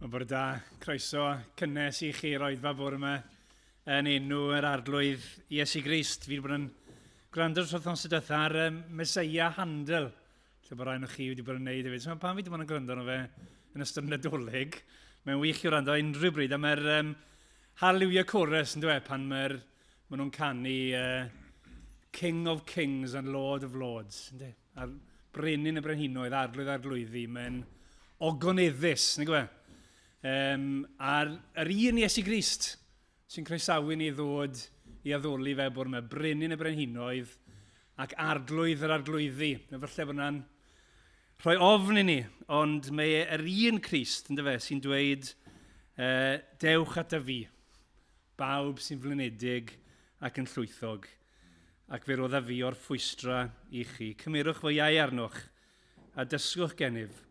Wel, bore da, croeso cynnes i chi i'r oedfa bore yma yn enw yr Arglwydd Iesu Grist. Fi wedi bod yn gwrando dros wythnos diwetha ar um, Messiah Handel, lle bod rhai o'n chi wedi bod yn neud hefyd. So, pan fi wedi bod yn gwrando arno fe yn ystod Nadolig, mae'n wych i wrando unrhyw bryd, a mae'r um, Hallelujah Chorus, yn dweud, pan mae'r, maen nhw'n canu King of Kings and Lord of Lords, ynddo? A'r brenin y brenhinoedd, arglwydd arglwyddi, mae'n ogoneddus, nag yw e? A'r yr un Iesu Grist sy'n croesawu ni ddod i addoli fe bod yma, brenin y brenhinoedd ac arglwydd yr arglwyddi. Na falle bod yna'n rhoi ofn i ni, ond mae yr un Crist, ynddo fe, sy'n dweud, dewch ata fi, bawb sy'n flinedig ac yn llwythog, ac fe roddaf fi o'r ffwystra i chi. Cymerwch fy iau arnoch, a dysgwch gennyf,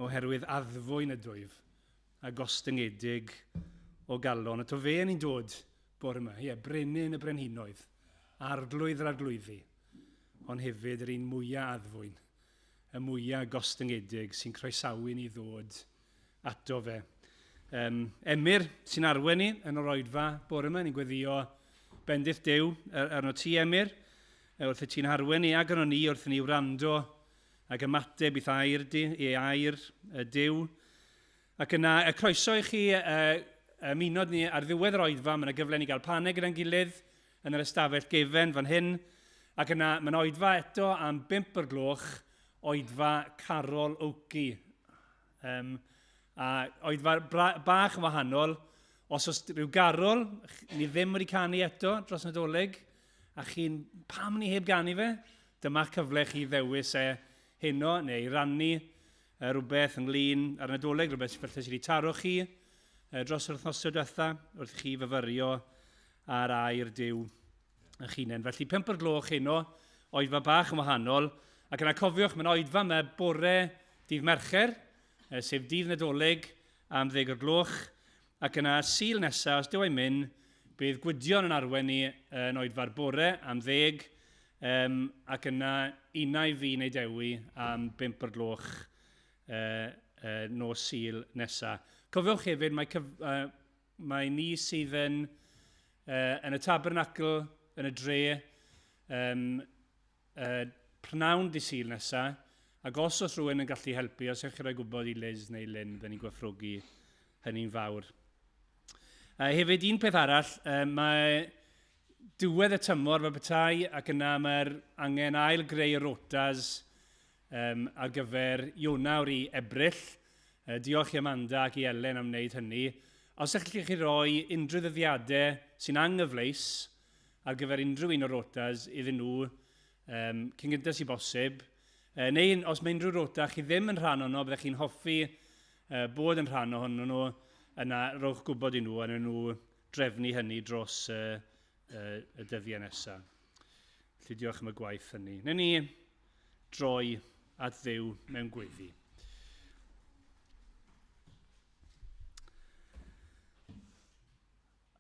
oherwydd addfwyn ydwyf, a gostyngedig o galon. Ato fe ni'n dod bore yma, ie, brenin y brenhinoedd, arglwydd yr arglwyddi, ond hefyd yr un mwyaf addfwyn, y mwyaf gostyngedig sy'n croesawu ni ddod ato fe. Emyr sy'n arwain ni yn yr oedfa bore yma, ni'n gweddio bendith Duw arno ti, Emyr, wrth i ti'n harwain ni ac arno ni wrth i ni wrando ac ymateb i'th air di, i air y Duw. Ac yna, y croeso i chi ymuno ni ar ddiwedd yr oedfa, mae yna gyfle ni gael paned gyda'n gilydd yn yr ystafell gefen fan hyn. Ac yna, mae'n oedfa eto am 5 o'r gloch, oedfa Carol Oakey. A oedfa bach yn wahanol, os oes rhyw garol, ni ddim wedi canu eto dros Nadolig, a chi'n, pam ni heb ganu fe? Dyma'ch cyfle chi ddewis e heno, neu rannu rhywbeth ynglyn â'r Nadolig, rhywbeth sydd falle sydd wedi taro chi dros yr wythnosau diwetha, wrth chi fyfyrio ar air Duw eich hunain. Felly, 5 o'r gloch heno, oedfa bach yn wahanol, ac yna cofiwch, mae'n oedfa yma bore dydd Mercher, sef dydd Nadolig am 10 o'r gloch, ac yna Sul nesaf, os Duw a'i myn, bydd Gwydion yn arwain ni yn oedfa'r bore am 10, ac yna unau fi neu Dewi am 5 o'r gloch nos Sul nesaf. Cofiwch hefyd, mae ni sydd yn y tabernacl yn y dre prynhawn dydd Sul nesaf, ac os oes rhywun yn gallu helpu, os ewch chi roi gwybod i Liz neu Lynn, bydden ni'n gwerthfawrogi hynny'n fawr. Hefyd, un peth arall, mae diwedd y tymor fel petai, ac yna mae'r angen ail greu y rotas ar gyfer Ionawr i Ebrill. Diolch i Amanda ac i Elen am wneud hynny. Os ydych chi roi unrhyw ddyddiadau sy'n anghyfleus ar gyfer unrhyw un o'r rotas iddyn nhw cyn gyntaf sy'n bosib, neu os mae unrhyw rota chi ddim yn rhan ohono, byddech chi'n hoffi bod yn rhan ohonyn nhw, yna rhowch gwybod i nhw a wnawn nhw drefnu hynny dros y dyddiau nesaf. Felly diolch am y gwaith hynny. Newn ni droi at Dduw mewn gweddi.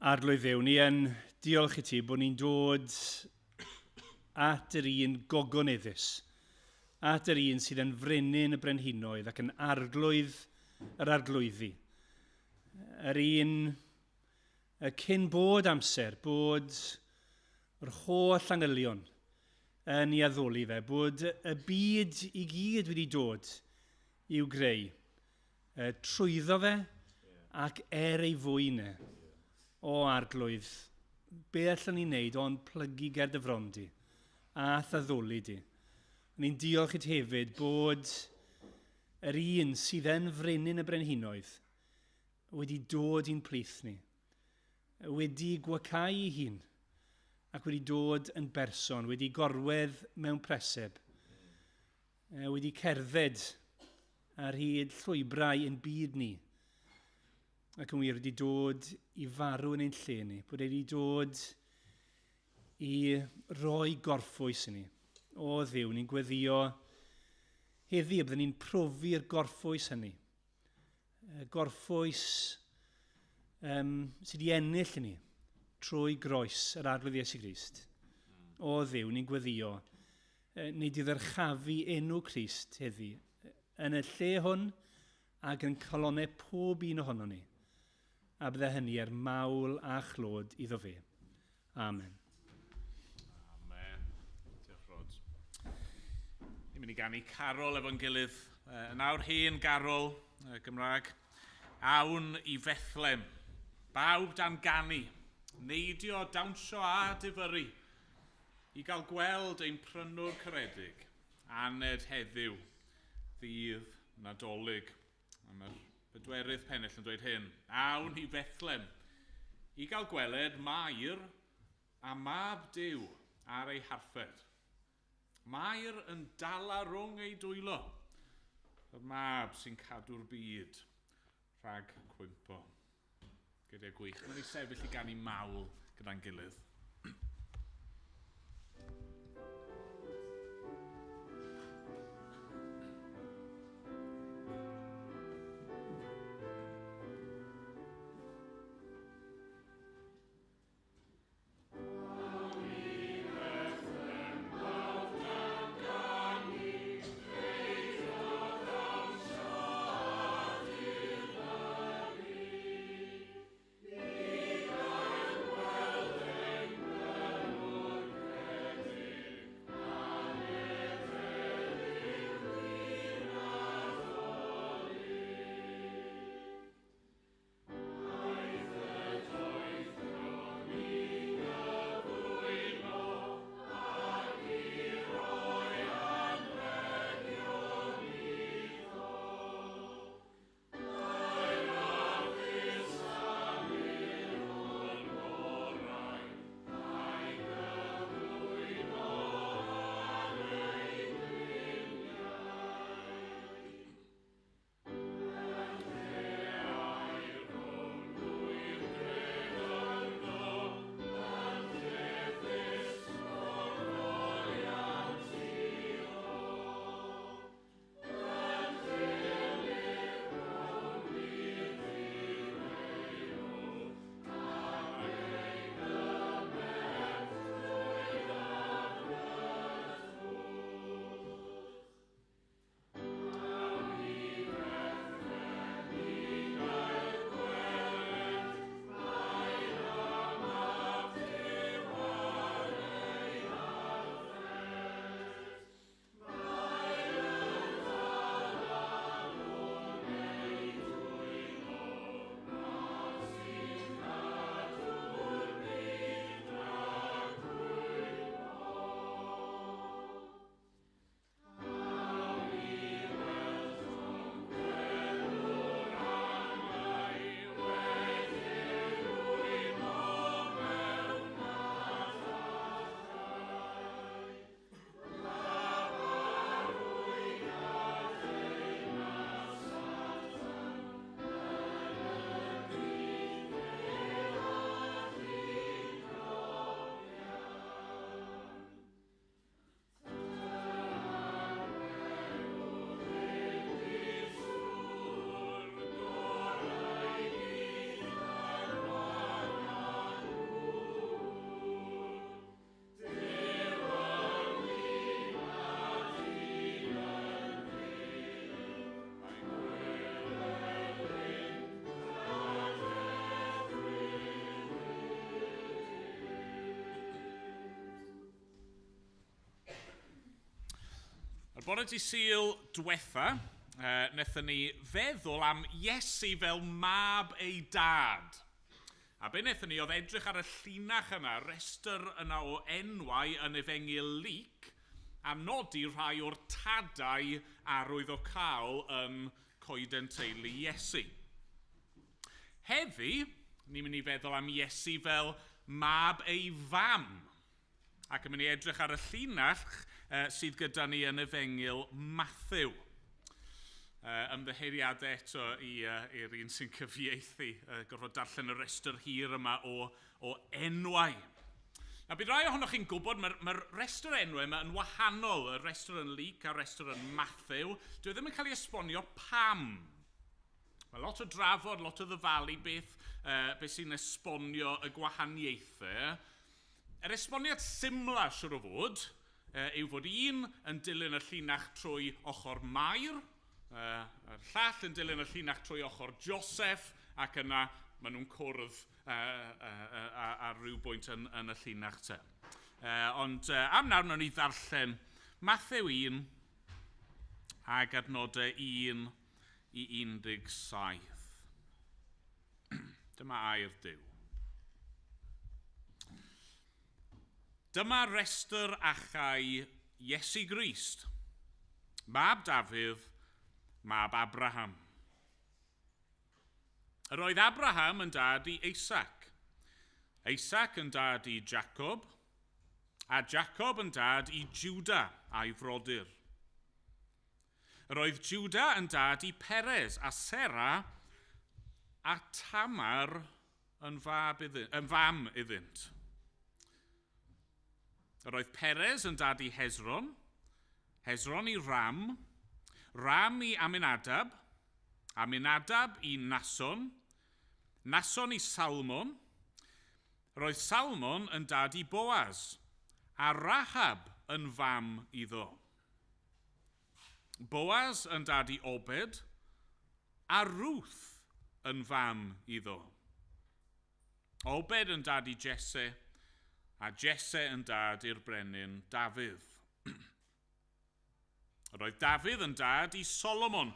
Arglwydd Dduw, ni yn diolch i ti bod ni'n dod at yr un gogoneddus, at yr un sydd yn frenin y brenhinoedd ac yn arglwydd yr arglwyddi. Yr un y cyn bod amser, bod yr holl angylion yn ei addoli fe, bod y byd i gyd wedi dod i'w greu, trwyddo fe ac er ei fwyn e. O Arglwydd, be allwn ni wneud ond plygu ger dy fron di, a thaddoli di. Ni'n diolch i ti hefyd bod yr un sydd yn frenin y brenhinoedd wedi dod i'n plith ni, wedi gwacau ei hun ac wedi dod yn berson, wedi gorwedd mewn preseb, wedi cerdded ar hyd llwybrau ein byd ni, ac yn wir wedi dod i farw yn ein lle ni, bod e wedi dod i roi gorffwys i ni. O Dduw, ni'n gweddio heddi y byddwn ni'n profi'r gorffwys hynny. Gorffwys sydd wedi ennill i ni trwy groes yr Arglwydd Iesu Grist. O Dduw, ni'n gweddio, nid i ddyrchafu enw Crist heddi, yn y lle hwn ac yn calonnau pob un ohono ni. A bydde hynny er mawl a chlod iddo fe. Amen. Amen. Diolch, Rod. Ni'n mynd i ganu carol efo'n gilydd. Yn awr hen garol Gymraeg. Awn i Fethlem. Bawb dan ganu. Neidio, dawnsio a difyrru. I gael gweld ein prynwr caredig. Aned heddiw, ddydd Nadolig. A mae'r bedwerydd pennill yn dweud hyn. Awn i Fethlem i gael gweled Mair a mab Duw ar ei harffed. Mair yn dala rhwng ei dwylo. Y mab sy'n cadw'r byd rhag cwympo. Geiriau gwych. Mae'n ei sefyll i ganu mawl gyda'n gilydd. Ar bore dydd Sul diwetha, wnaethon ni feddwl am Iesu fel mab ei dad. A be wnaethon ni oedd edrych ar y llinach yna, restr yna o enwau yn Efengyl Luc, a nodi rhai o'r tadau arwyddocaol yn coeden teulu Iesu. Heddi, ni'n mynd i feddwl am Iesu fel mab ei fam. Ac yn mynd i edrych ar y llinach sydd gyda ni yn Efengyl Mathew. Ymddiheuriadau eto i'r un sy'n cyfieithu, gorfod darllen y restr hir yma o enwau. Na, bydd rai ohonoch chi'n gwybod, mae'r restr enwau yma yn wahanol, y restr yn Luc a'r restr yn Mathew. Dwi ddim yn cael ei esbonio pam. Mae lot o drafod, lot o ddyfalu beth sy'n esbonio y gwahaniaethau. Yr esboniad symla, siwr o fod, yw fod un yn dilyn y llinach trwy ochr Mair, Yr llall yn dilyn y llinach trwy ochr Joseph, ac yna maen nhw'n cwrdd ar ryw bwynt yn y llinach te. Ond am nawr wnawn ni ddarllen Mathew 1 ag adnodau 1 i 17. Dyma air Duw. Dyma restr achau Iesu Grist, mab Dafydd, mab Abraham. Yr oedd Abraham yn dad i Isaac, Isaac yn dad i Jacob, a Jacob yn dad i Juda a'i frodyr. Yr oedd Juda yn dad i Perez a Sera a Tamar yn fam iddynt. Yr oedd Perez yn dad i Hezron, Hezron i Ram, Ram i Aminadab, Aminadab i Nason, Nason i Salmon. Yr oedd Salmon yn dad i Boaz, a Rahab yn fam iddo. Boaz yn dad i Obed, a Ruth yn fam iddo. Obed yn dad i Jesse, a Jesse yn dad i'r brenin Dafydd. Yr oedd Dafydd yn dad i Solomon,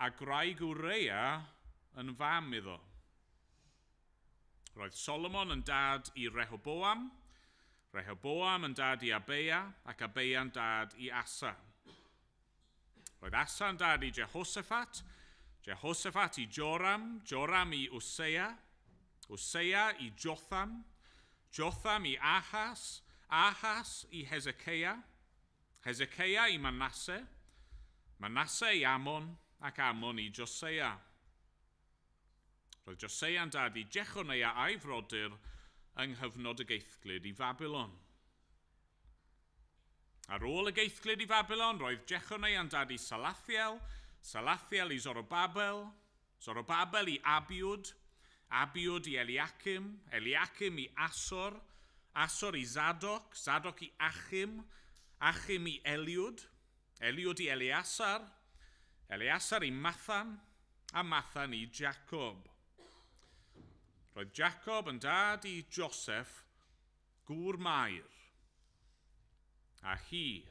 a gwraig Ureia yn fam iddo. Roedd Solomon yn dad i Rehoboam, Rehoboam yn dad i Abeia, ac Abeia yn dad i Asa. Roedd Asa yn dad i Jehoshaphat, Jehoshaphat i Joram, Joram i Useia, Useia i Jotham, Jotham i Ahas, Ahas i Hezekiah, Hezekiah i Manasseh, Manasseh i Amon, ac Amon i Joseia. Roedd Joseia yn dad i Jechoneia a'i frodyr yng nghyfnod y geithglyd i Fabilon. Ar ôl y geithglyd i Fabilon, roedd Jechoneia yn dad i Salathiel, Salathiel i Zorobabel, Zorobabel i Abiwd, Abiwd i Eliakim, Eliakim i Asor, Asor i Zadok, Zadok i Achim, Achim i Eliwd, Eliwd i Eleasar, Eleasar i Mathan, a Mathan i Jacob. Roedd Jacob yn dad i Joseph, gŵr Mair, a hi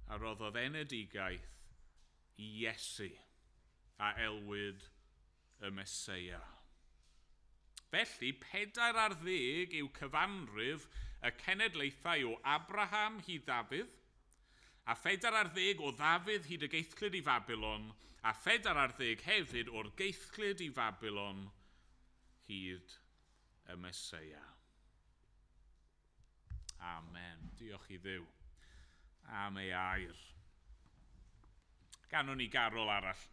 a roddodd enedigaeth i Iesu, a elwyd y Meseia. Felly, 40 yw cyfanrif y cenedlaethau o Abraham hyd Ddafydd, a 40 o Ddafydd hyd y geithglyd i Fabilon, a 40 hefyd o'r geithglyd i Fabilon hyd y Meseia. Amen. Diolch i Dduw am ei air. Ganwn ni garol arall.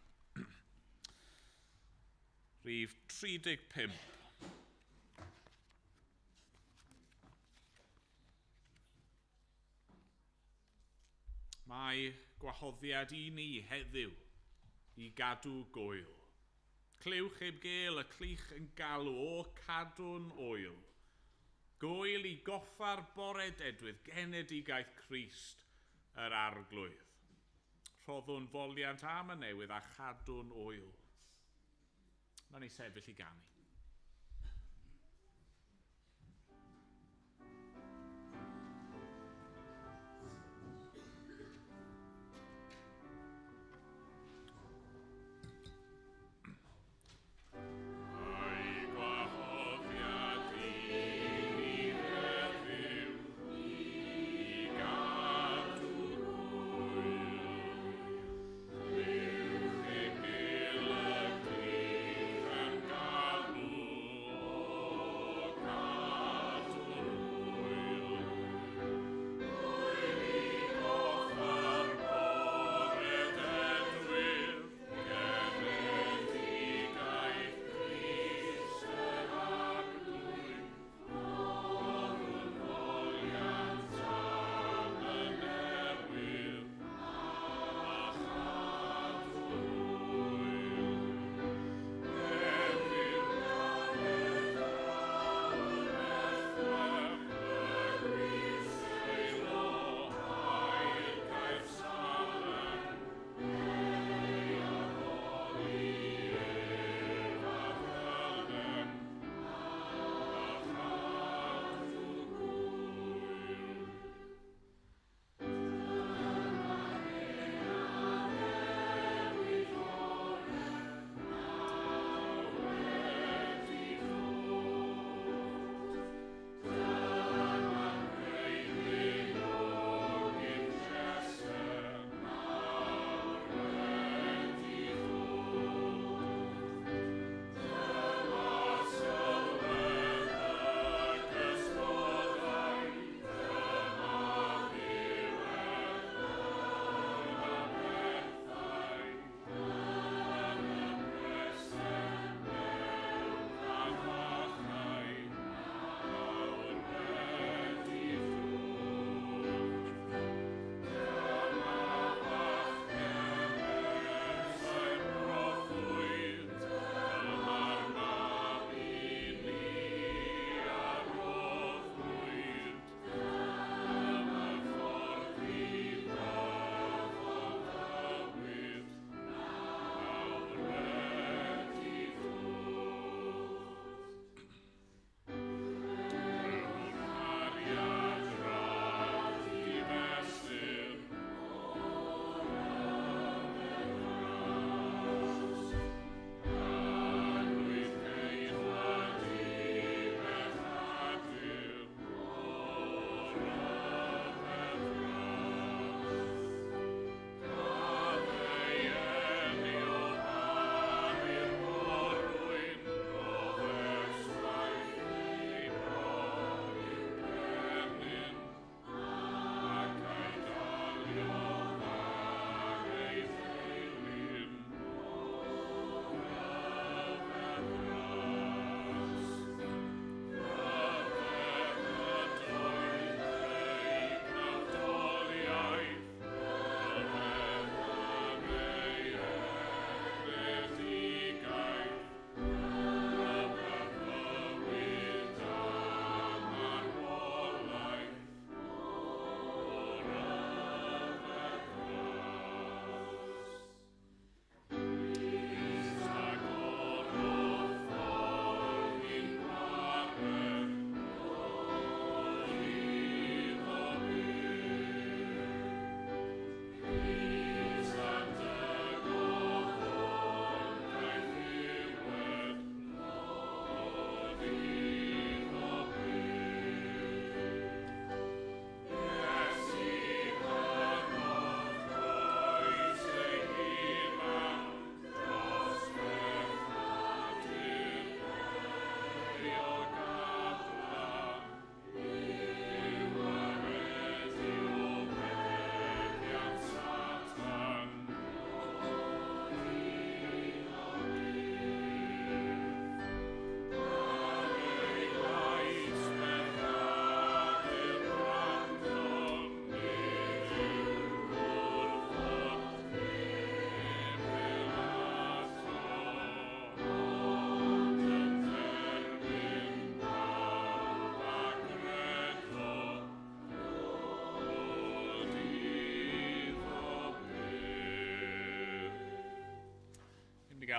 Rhif 35. Mae gwahoddiad i ni heddiw i gadw gwyl. Clywch heb gael y clych yn galw o cadw'n oel. Gwyl i goffa'r bore dedwydd genedigaeth Crist yr Arglwydd. Rhoddwn foliant am y newydd a chadw'n oel. Nawn ni sefyll i ganu.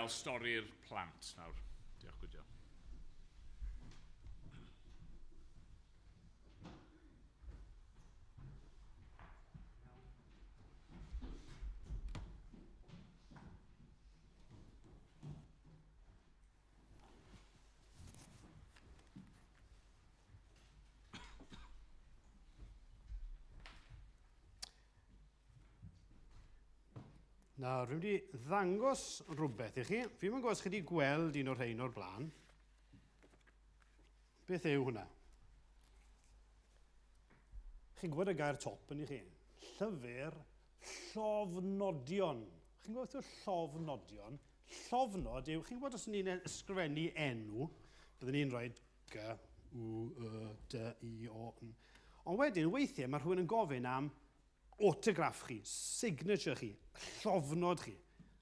gael stori'r plant nawr. Diolch, Gwydio. Nawr, fi'n mynd i ddangos rhywbeth i chi. Fi'n mynd gwybod os chi wedi gweld un o'r rhain o'r blaen. Beth yw hwnna? Chi'n gwybod y gair top yn i chi? Llyfr llofnodion. Chi'n gwybod beth yw llofnodion? Llofnod yw, chi'n gwybod os ni'n ysgrifennu enw, byddwn ni'n rhoi G, U, Y, D, I, O, N. Ond wedyn, weithiau, mae rhywun yn gofyn am autograph chi, signature chi, llofnod chi.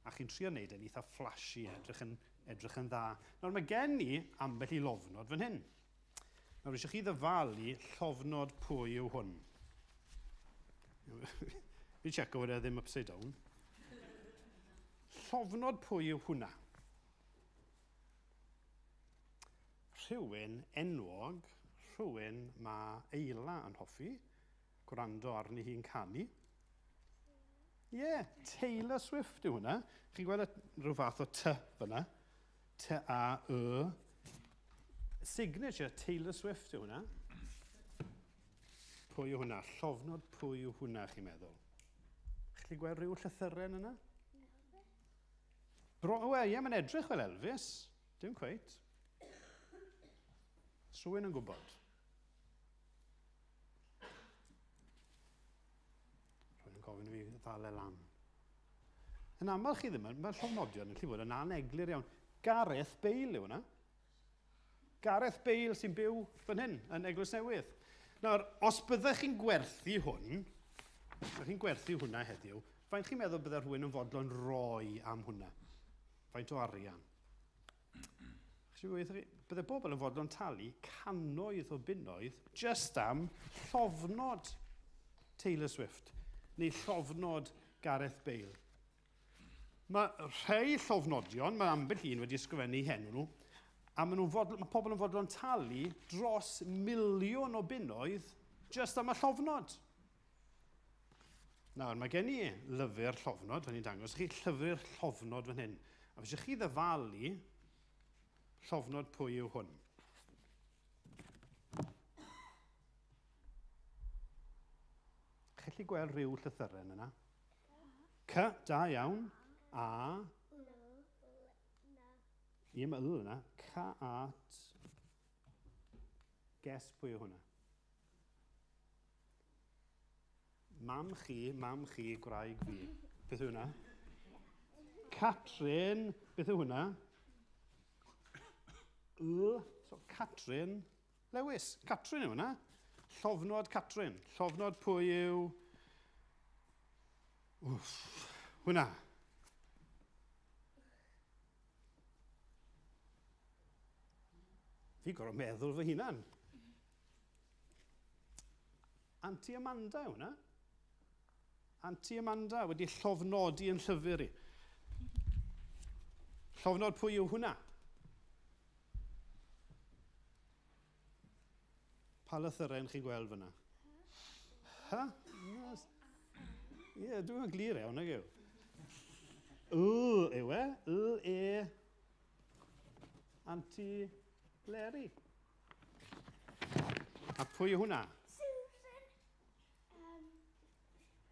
A chi'n trio wneud e'n eitha flashy, edrych yn, edrych yn dda. Nawr mae gen i ambell i lofnod fan hyn. Nawr eisiau chi ddyfalu llofnod pwy yw hwn. Fi'n checo fod e ddim upside down. Llofnod pwy yw hwnna? Rhywun enwog, rhywun mae Eila yn hoffi, gwrando arni hi'n canu. Ie, yeah, Taylor Swift yw hwnna. Chi'n gweld rhyw fath o T fyna? T-A-Y. Signature Taylor Swift yw hwnna. Pwy yw hwnna? Llofnod pwy yw hwnna, chi'n meddwl? Chi'n gweld rhyw llythyren yna? Bro, wel, ie, mae'n edrych fel Elvis. Dim cweit. Rhywun yn gwybod? Rwy'n yn gofyn i fi ddal e lan. Yn aml chi ddim, mae'r llofnodion yn gallu bod yn aneglur iawn. Gareth Bale yw hwnna. Gareth Bale sy'n byw fan hyn, yn Eglwys Newydd. Nawr, os byddech chi'n gwerthu hwn, byddech chi'n gwerthu hwnna heddiw, faint chi'n meddwl bydde rhywun yn fodlon roi am hwnna? Faint o arian? Chi, bydde bobl yn fodlon talu cannoedd o bunnoedd just am llofnod Taylor Swift neu llofnod Gareth Bale. Mae rhai llofnodion, mae ambell un wedi ysgrifennu henw nhw, a maen nhw fodlon, mae pobl yn fodlon talu dros 1,000,000 o bunnoedd just am y llofnod. Nawr, mae gen i lyfr llofnod, fan i'n dangos chi, llyfr llofnod fan hyn. A fe chi ddyfalu llofnod pwy yw hwn. Chi'n gallu gweld rhyw llythyren yna? C, da iawn. A. Ie, mae L yna. C, A, T. Guess pwy yw hwnna? Mam chi, mam chi, gwraig fi. Beth yw hwnna? Catrin, beth yw hwnna? L, so Catrin Lewis. Catrin yw hwnna. Llofnod Catrin. Llofnod pwy yw... Wff, hwnna. Fi gorfod meddwl fy hunan. Auntie Amanda yw hwnna. Auntie Amanda wedi llofnodi yn llyfr i. Llofnod pwy yw hwnna? Pa lythyren chi'n gweld fyna? Ha? Ie, dwi'n yn glir iawn, nag yw? L yw e. L, E. Auntie Leri. A pwy yw hwnna? Susan.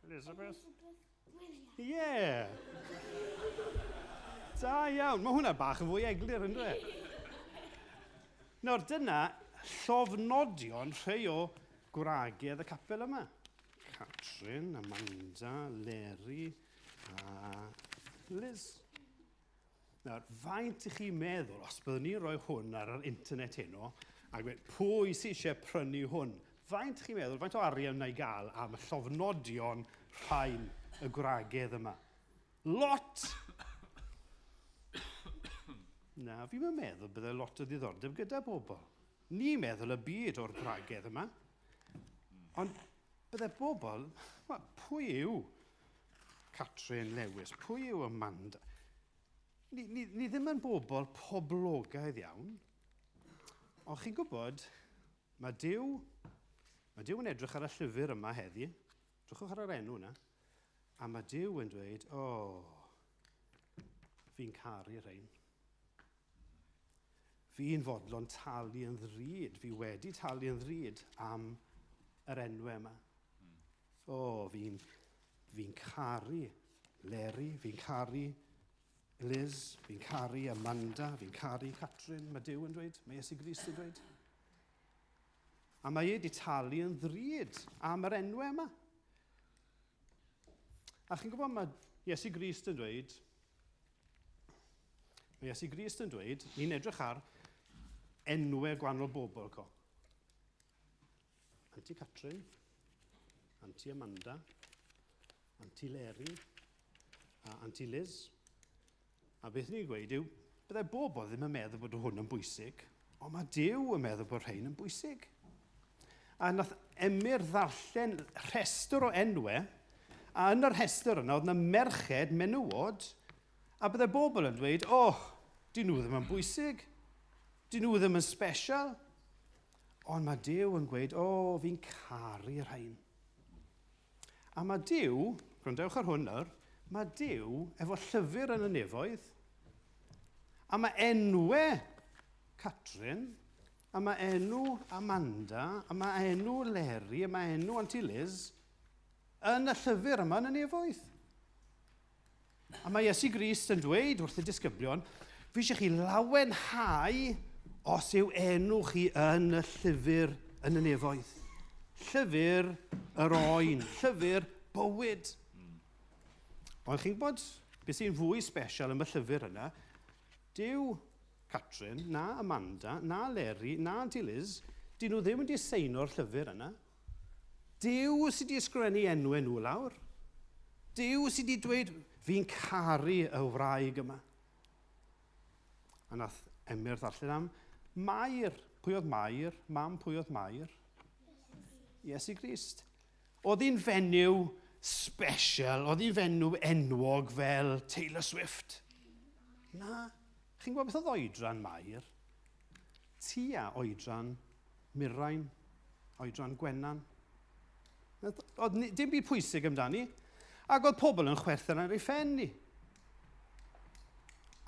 Elizabeth. Elizabeth Williams. Ie. Da iawn. Mae hwnna bach yn fwy eglur, yn dweud? Nawr, dyna llofnodion rhai o gwragedd y capel yma. Catrin, Amanda, Leri a Liz. Nawr, faint i chi meddwl, os byddwn ni'n rhoi hwn ar yr internet heno, a gweud pwy sydd eisiau prynu hwn, faint chi'n meddwl, faint o arian na i gael am y llofnodion rhain y gwragedd yma? Lot! Na, fi'n meddwl bydde lot o ddiddordeb gyda bobl. Ni'n meddwl y byd o'r gwragedd yma. Ond bydde bobl, wel, pwy yw Catrin Lewis? Pwy yw Amanda? Ni ddim yn bobl poblogaidd iawn, ond chi'n gwybod, mae Duw yn edrych ar y llyfr yma heddi, drychwch ar yr enw yna, a mae Duw yn dweud, o, fi'n caru rhain. Fi'n fodlon talu yn ddrud, fi wedi talu yn ddrud am yr enwau yma. O, fi'n caru Leri, fi'n caru Liz, fi'n caru Amanda, fi'n caru Catrin, mae Duw yn dweud, mae Iesu Grist yn dweud. A mae e wedi talu yn ddrud am yr enwau yma. A chi'n gwybod, mae Iesu Grist yn dweud, ni'n edrych ar enwau gwahanol bobl co. Auntie Catrin, Auntie Amanda, Auntie Leri, a Auntie Liz. A beth ni'n gweud yw, byddai bobl ddim yn meddwl bod hwn yn bwysig, ond mae Duw yn meddwl bod rhain yn bwysig. A nath Emyr ddarllen rhestr o enwau, a yn yr rhestr yna oedd yna merched, menywod, a byddai bobl yn dweud, o, dyn nhw ddim yn bwysig, dyn nhw ddim yn special. Ond mae Duw yn gweud, o, fi'n caru rhain. A mae Duw, gwrandewch ar hwn nawr, mae Duw efo llyfr yn y nefoedd, a mae enwau Catrin, a mae enw Amanda, a mae enw Leri, a mae enw Auntie Liz yn y llyfr yma yn y nefoedd. A mae Iesu Grist yn dweud wrth y disgyblion, fi eisiau chi lawenhau os yw enw chi yn y llyfr yn y nefoedd. Llyfr yr oen, llyfr bywyd. Ond chi'n gwybod beth sy'n fwy special am y llyfr yna? Dyw Catrin, na Amanda, na Leri, na Auntie Liz, dyn nhw ddim wedi seino'r llyfr yna. Duw sydd wedi ysgrifennu enwau nhw lawr. Duw sydd wedi dweud, fi'n caru y wraig yma. A nath Emyr ddarllen am Mair. Pwy oedd Mair? Mam, pwy oedd Mair? Iesu Grist. Oedd hi'n fenyw special, oedd hi'n fenyw enwog fel Taylor Swift. Na. Chi'n gwybod beth oedd oedran Mair? Tua oedran Mirain, oedran Gwenan. Oedd dim byd pwysig amdani, ac oedd pobl yn chwerthin ar ei phen ni.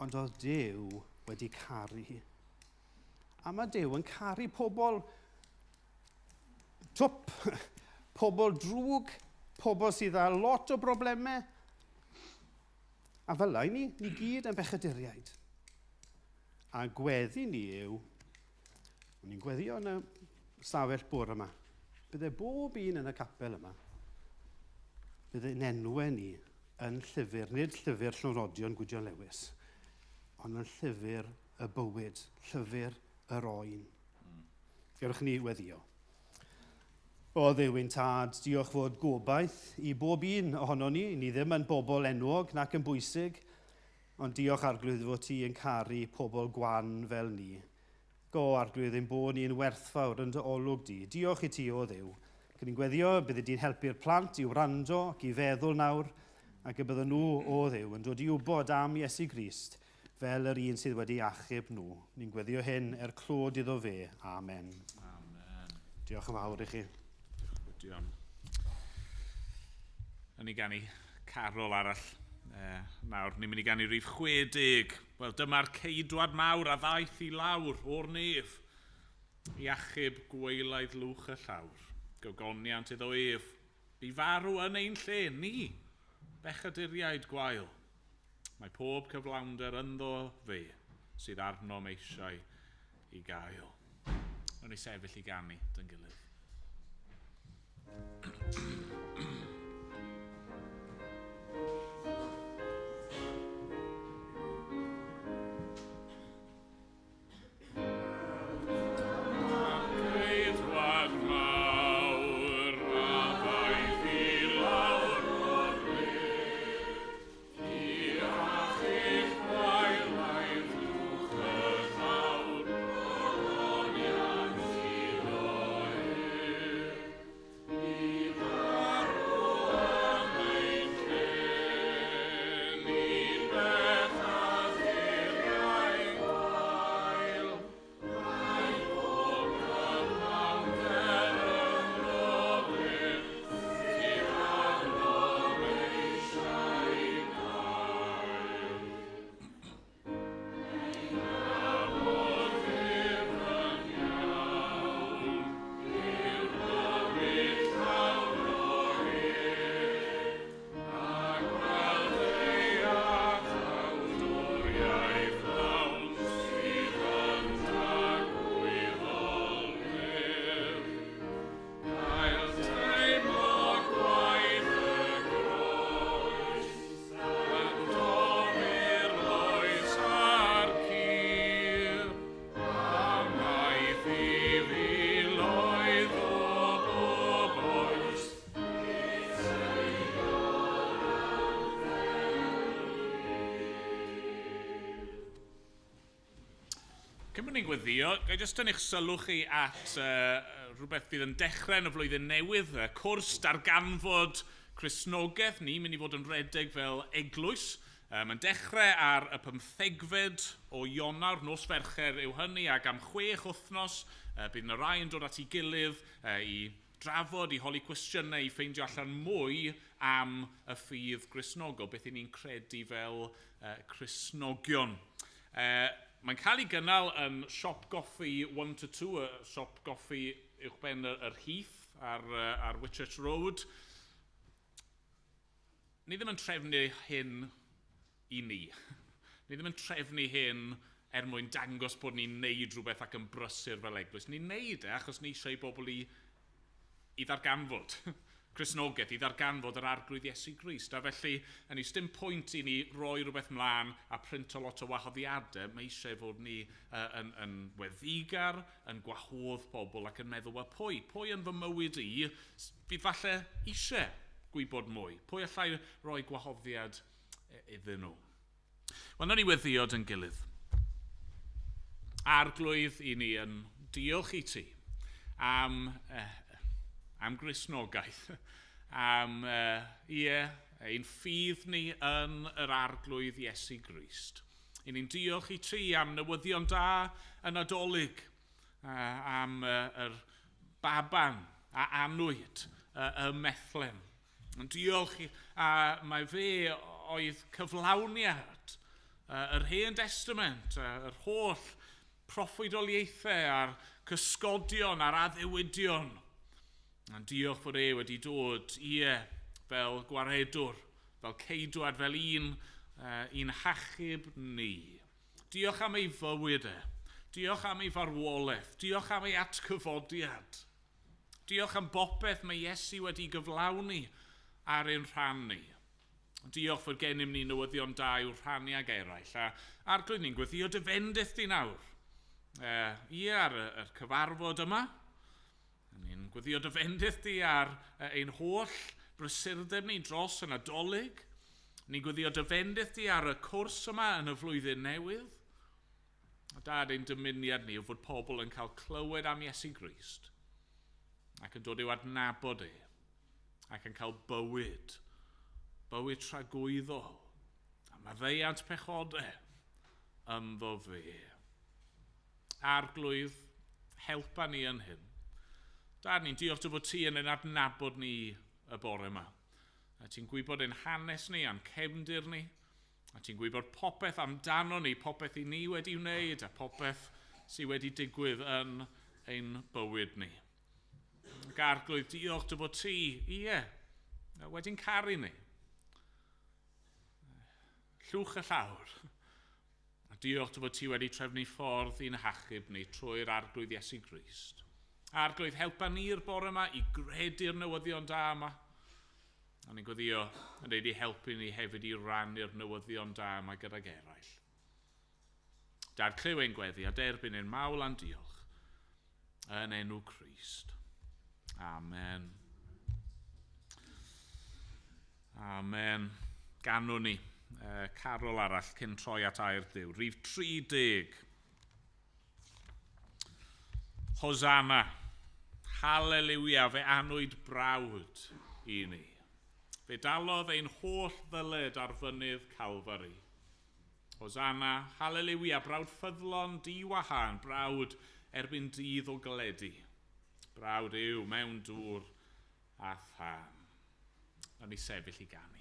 Ond oedd Duw wedi caru hi. A mae Duw yn caru pobl twp, pobl drwg, pobl sydd â lot o broblemau. A fel lai ni gyd yn bechaduriaid. A gweddi ni yw, o'n i'n gweddio yn y stafell bwr yma, bydde bob un yn y capel yma, bydde'n enwau ni yn llyfr, nid llyfr Llynrodion Gwydion Lewis, ond yn llyfr y bywyd, llyfr yr oen. Gewch ni weddio. O Dduw ein tad, diolch fod gobaith i bob un ohono ni. Ni ddim yn bobl enwog nac yn bwysig, ond diolch Arglwydd fod ti yn caru pobl gwan fel ni. Go Arglwydd ein bod ni'n werthfawr yn dy olwg di. Diolch i ti o Dduw. Cyn ni'n gweddio, byddi di'n helpu'r plant i wrando ac i feddwl nawr, ac y bydden nhw o Dduw yn dod i wybod am Iesu Grist fel yr un sydd wedi achub nhw. Ni'n gweddio hyn er clod iddo fe. Amen. Amen. Diolch yn fawr i chi. Diolch. Yn ni ganu carol arall. Nawr, ni'n mynd i ganu rhif 60. Wel, dyma'r ceidwad mawr a ddaeth i lawr o'r nef i achub gwaelaidd lwch y llawr. Gogoniant iddo ef. Bu farw yn ein lle, ni, bechaduriaid gwael. Mae pob cyflawnder ynddo fe sydd arnom eisiau i gael. Rwy'n ni sefyll i ganu dyn gilydd. Cyn bod ni'n gweddio, ga i jyst tynnu'ch sylw chi at rhywbeth fydd yn dechrau yn y flwyddyn newydd, y cwrs darganfod Cristnogaeth. Ni'n mynd i fod yn redeg fel eglwys. Mae'n dechrau ar y 15fed o Ionawr, nos Fercher yw hynny, ac am 6 wythnos bydd yna rai yn dod at ei gilydd i drafod, i holi cwestiynau, i ffeindio allan mwy am y ffydd Gristnogol, beth 'y ni'n credu fel Cristnogion. Mae'n cael ei gynnal yn Siop Goffi 1 to 2, y siop goffi uwchben yr Heath ar Whitchurch Road. Ni ddim yn trefnu hyn i ni. Ni ddim yn trefnu hyn er mwyn dangos bod ni'n neud rhywbeth ac yn brysur fel eglwys. Ni'n neud e achos ni eisiau i bobl i ddarganfod Cristnogaeth, i ddarganfod yr Arglwydd Iesu Grist. A felly, yn dim pwynt i ni roi rhywbeth mlaen a printo lot o wahoddiadau. Mae eisiau fod ni yn weddigar, yn gwahodd pobl ac yn meddwl, wel, pwy yn fy mywyd i fydd falle eisiau gwybod mwy? Pwy allai roi gwahoddiad iddyn nhw? Wel, nawn ni weddio yn gilydd. Arglwydd, i ni yn diolch i ti am Gristnogaeth, am ein ffydd ni yn yr Arglwydd Iesu Grist. I ni'n diolch i ti am newyddion da y Nadolig, am yr baban a anwyd ym Methlem. Yn diolch a mae fe oedd cyflawniad yr Hen Testament, yr holl proffwydoliaethau a'r cysgodion a'r addewidion. Yn diolch fod e wedi dod, ie, fel gwaredwr, fel ceidwad, fel un hachub ni. Diolch am ei fywyd e. Diolch am ei farwolaeth. Diolch am ei atgyfodiad. Diolch am bopeth mae Iesu wedi gyflawni ar ein rhan ni. Diolch fod gennym ni newyddion da i'w rhannu ag eraill. A Arglwydd, ni'n gweddio dy fendith di nawr. Ie, ar y cyfarfod yma. Ni'n gweddio dy fendith di ar ein holl brysurdeb ni dros y Nadolig. Ni'n gweddio dy fendith di ar y cwrs yma yn y flwyddyn newydd. A Dad, ein dymuniad ni yw fod pobl yn cael clywed am Iesu Grist ac yn dod i'w adnabod e ac yn cael bywyd tragwyddol a maddeuant pechodau ynddo fe. Arglwydd, helpa ni yn hyn. Dad, ni'n diolch dy fod ti yn ein adnabod ni y bore yma. A ti'n gwybod ein hanes ni a'n cefndir ni. A ti'n gwybod popeth amdano ni, popeth i ni wedi wneud a popeth sydd wedi digwydd yn ein bywyd ni. Ac Arglwydd, diolch dy fod ti, ie, wedi'n caru ni. Llwch y llawr. A diolch dy fod ti wedi trefnu ffordd i'n hachub ni trwy'r Arglwydd Iesu Grist. Arglwydd, helpa ni'r bore yma i gredu'r newyddion da yma. A ni'n gweddio yn dweud i helpu ni hefyd i rannu'r newyddion da yma gydag eraill. Dad, clyw ein gweddi a derbyn ein mawl a'n diolch yn enw Crist. Amen. Amen. Ganwn ni carol arall cyn troi at air Duw. Rhif 30. Hosanna. Haleluia, fe anwyd brawd i ni. Fe dalodd ein holl ddyled ar fynydd Calfari. Hosanna, haleluia, brawd ffyddlon diwahân, brawd erbyn dydd o galedu. Brawd yw mewn dŵr a thân. Nawn ni sefyll i ganu.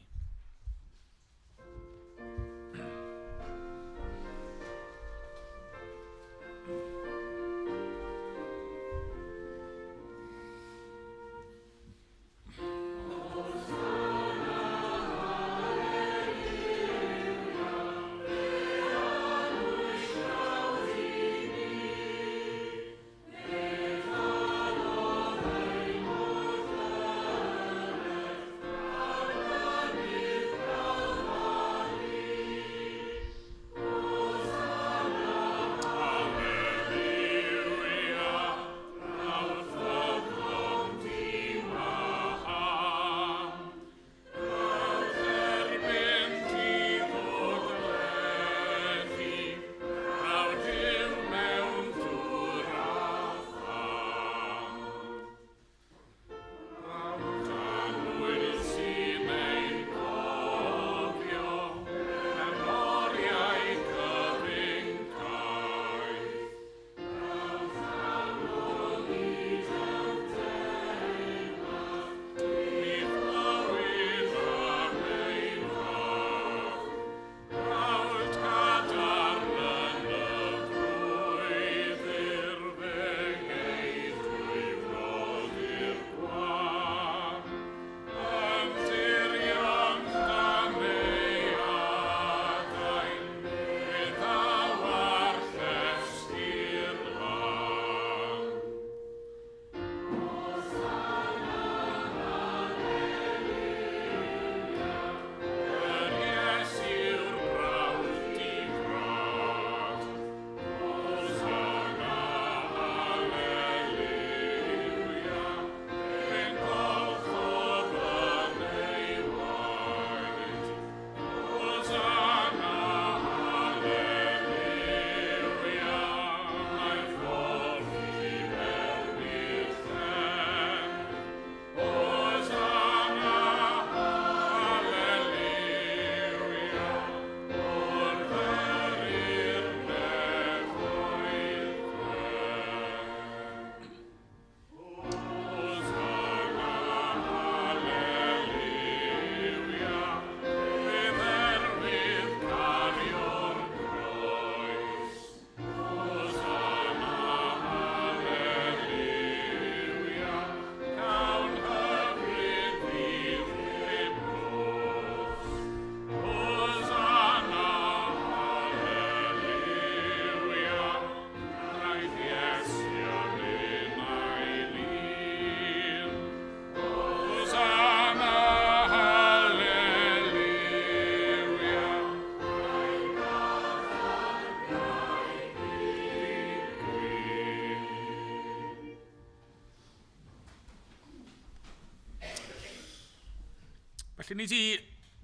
Felly ni wedi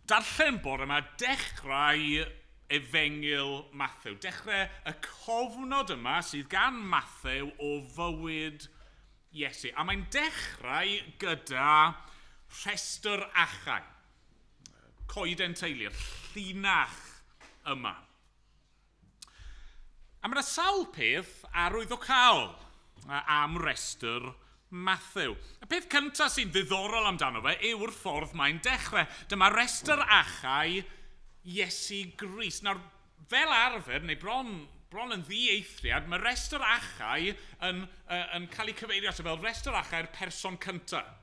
darllen bore yma dechrau Efengyl Mathew. Dechrau y cofnod yma sydd gan Mathew o fywyd Iesu. A mae'n dechrau gyda rhestr achau. Coeden teulu'r llinach yma. A mae yna sawl peth arwyddocaol am restr Mathew. Y peth cyntaf sy'n ddiddorol amdano fe yw'r ffordd mae'n dechrau. Dyma restr achau Iesu Grist. Nawr, fel arfer, neu bron yn ddieithriad, mae restr achau yn cael ei cyfeirio ato fel restr achau'r person cyntaf.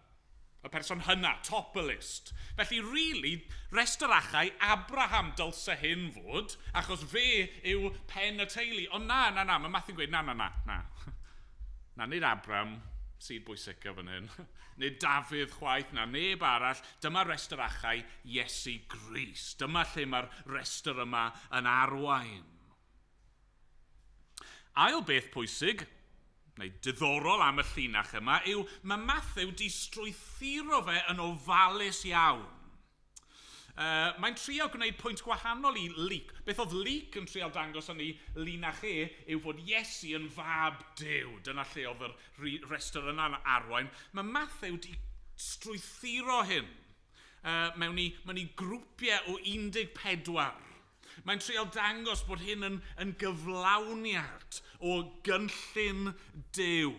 Y person hynna, top y list. Felly, really, restr achau Abraham dylse hyn fod, achos fe yw pen y teulu. Ond na, na, na, mae Matthew'n gweud, na, na, na, na. Na, nid Abraham sydd bwysica fan hyn. Nid Dafydd chwaith, na neb arall. Dyma restr achau Iesu Grist. Dyma lle mae'r restr yma yn arwain. Ail beth pwysig, neu diddorol am y llinach yma, yw mae Mathew di strwythuro fe yn ofalus iawn. Mae'n trio gwneud pwynt gwahanol i Luc. Beth oedd Luc yn trio dangos yn ei linach e yw fod Iesu yn fab Duw. Dyna lle oedd yr restr yna'n arwain. Mae Mathew di strwythuro hyn mewn i grwpiau o 14. Mae'n trio dangos bod hyn yn gyflawniad o gynllun Duw.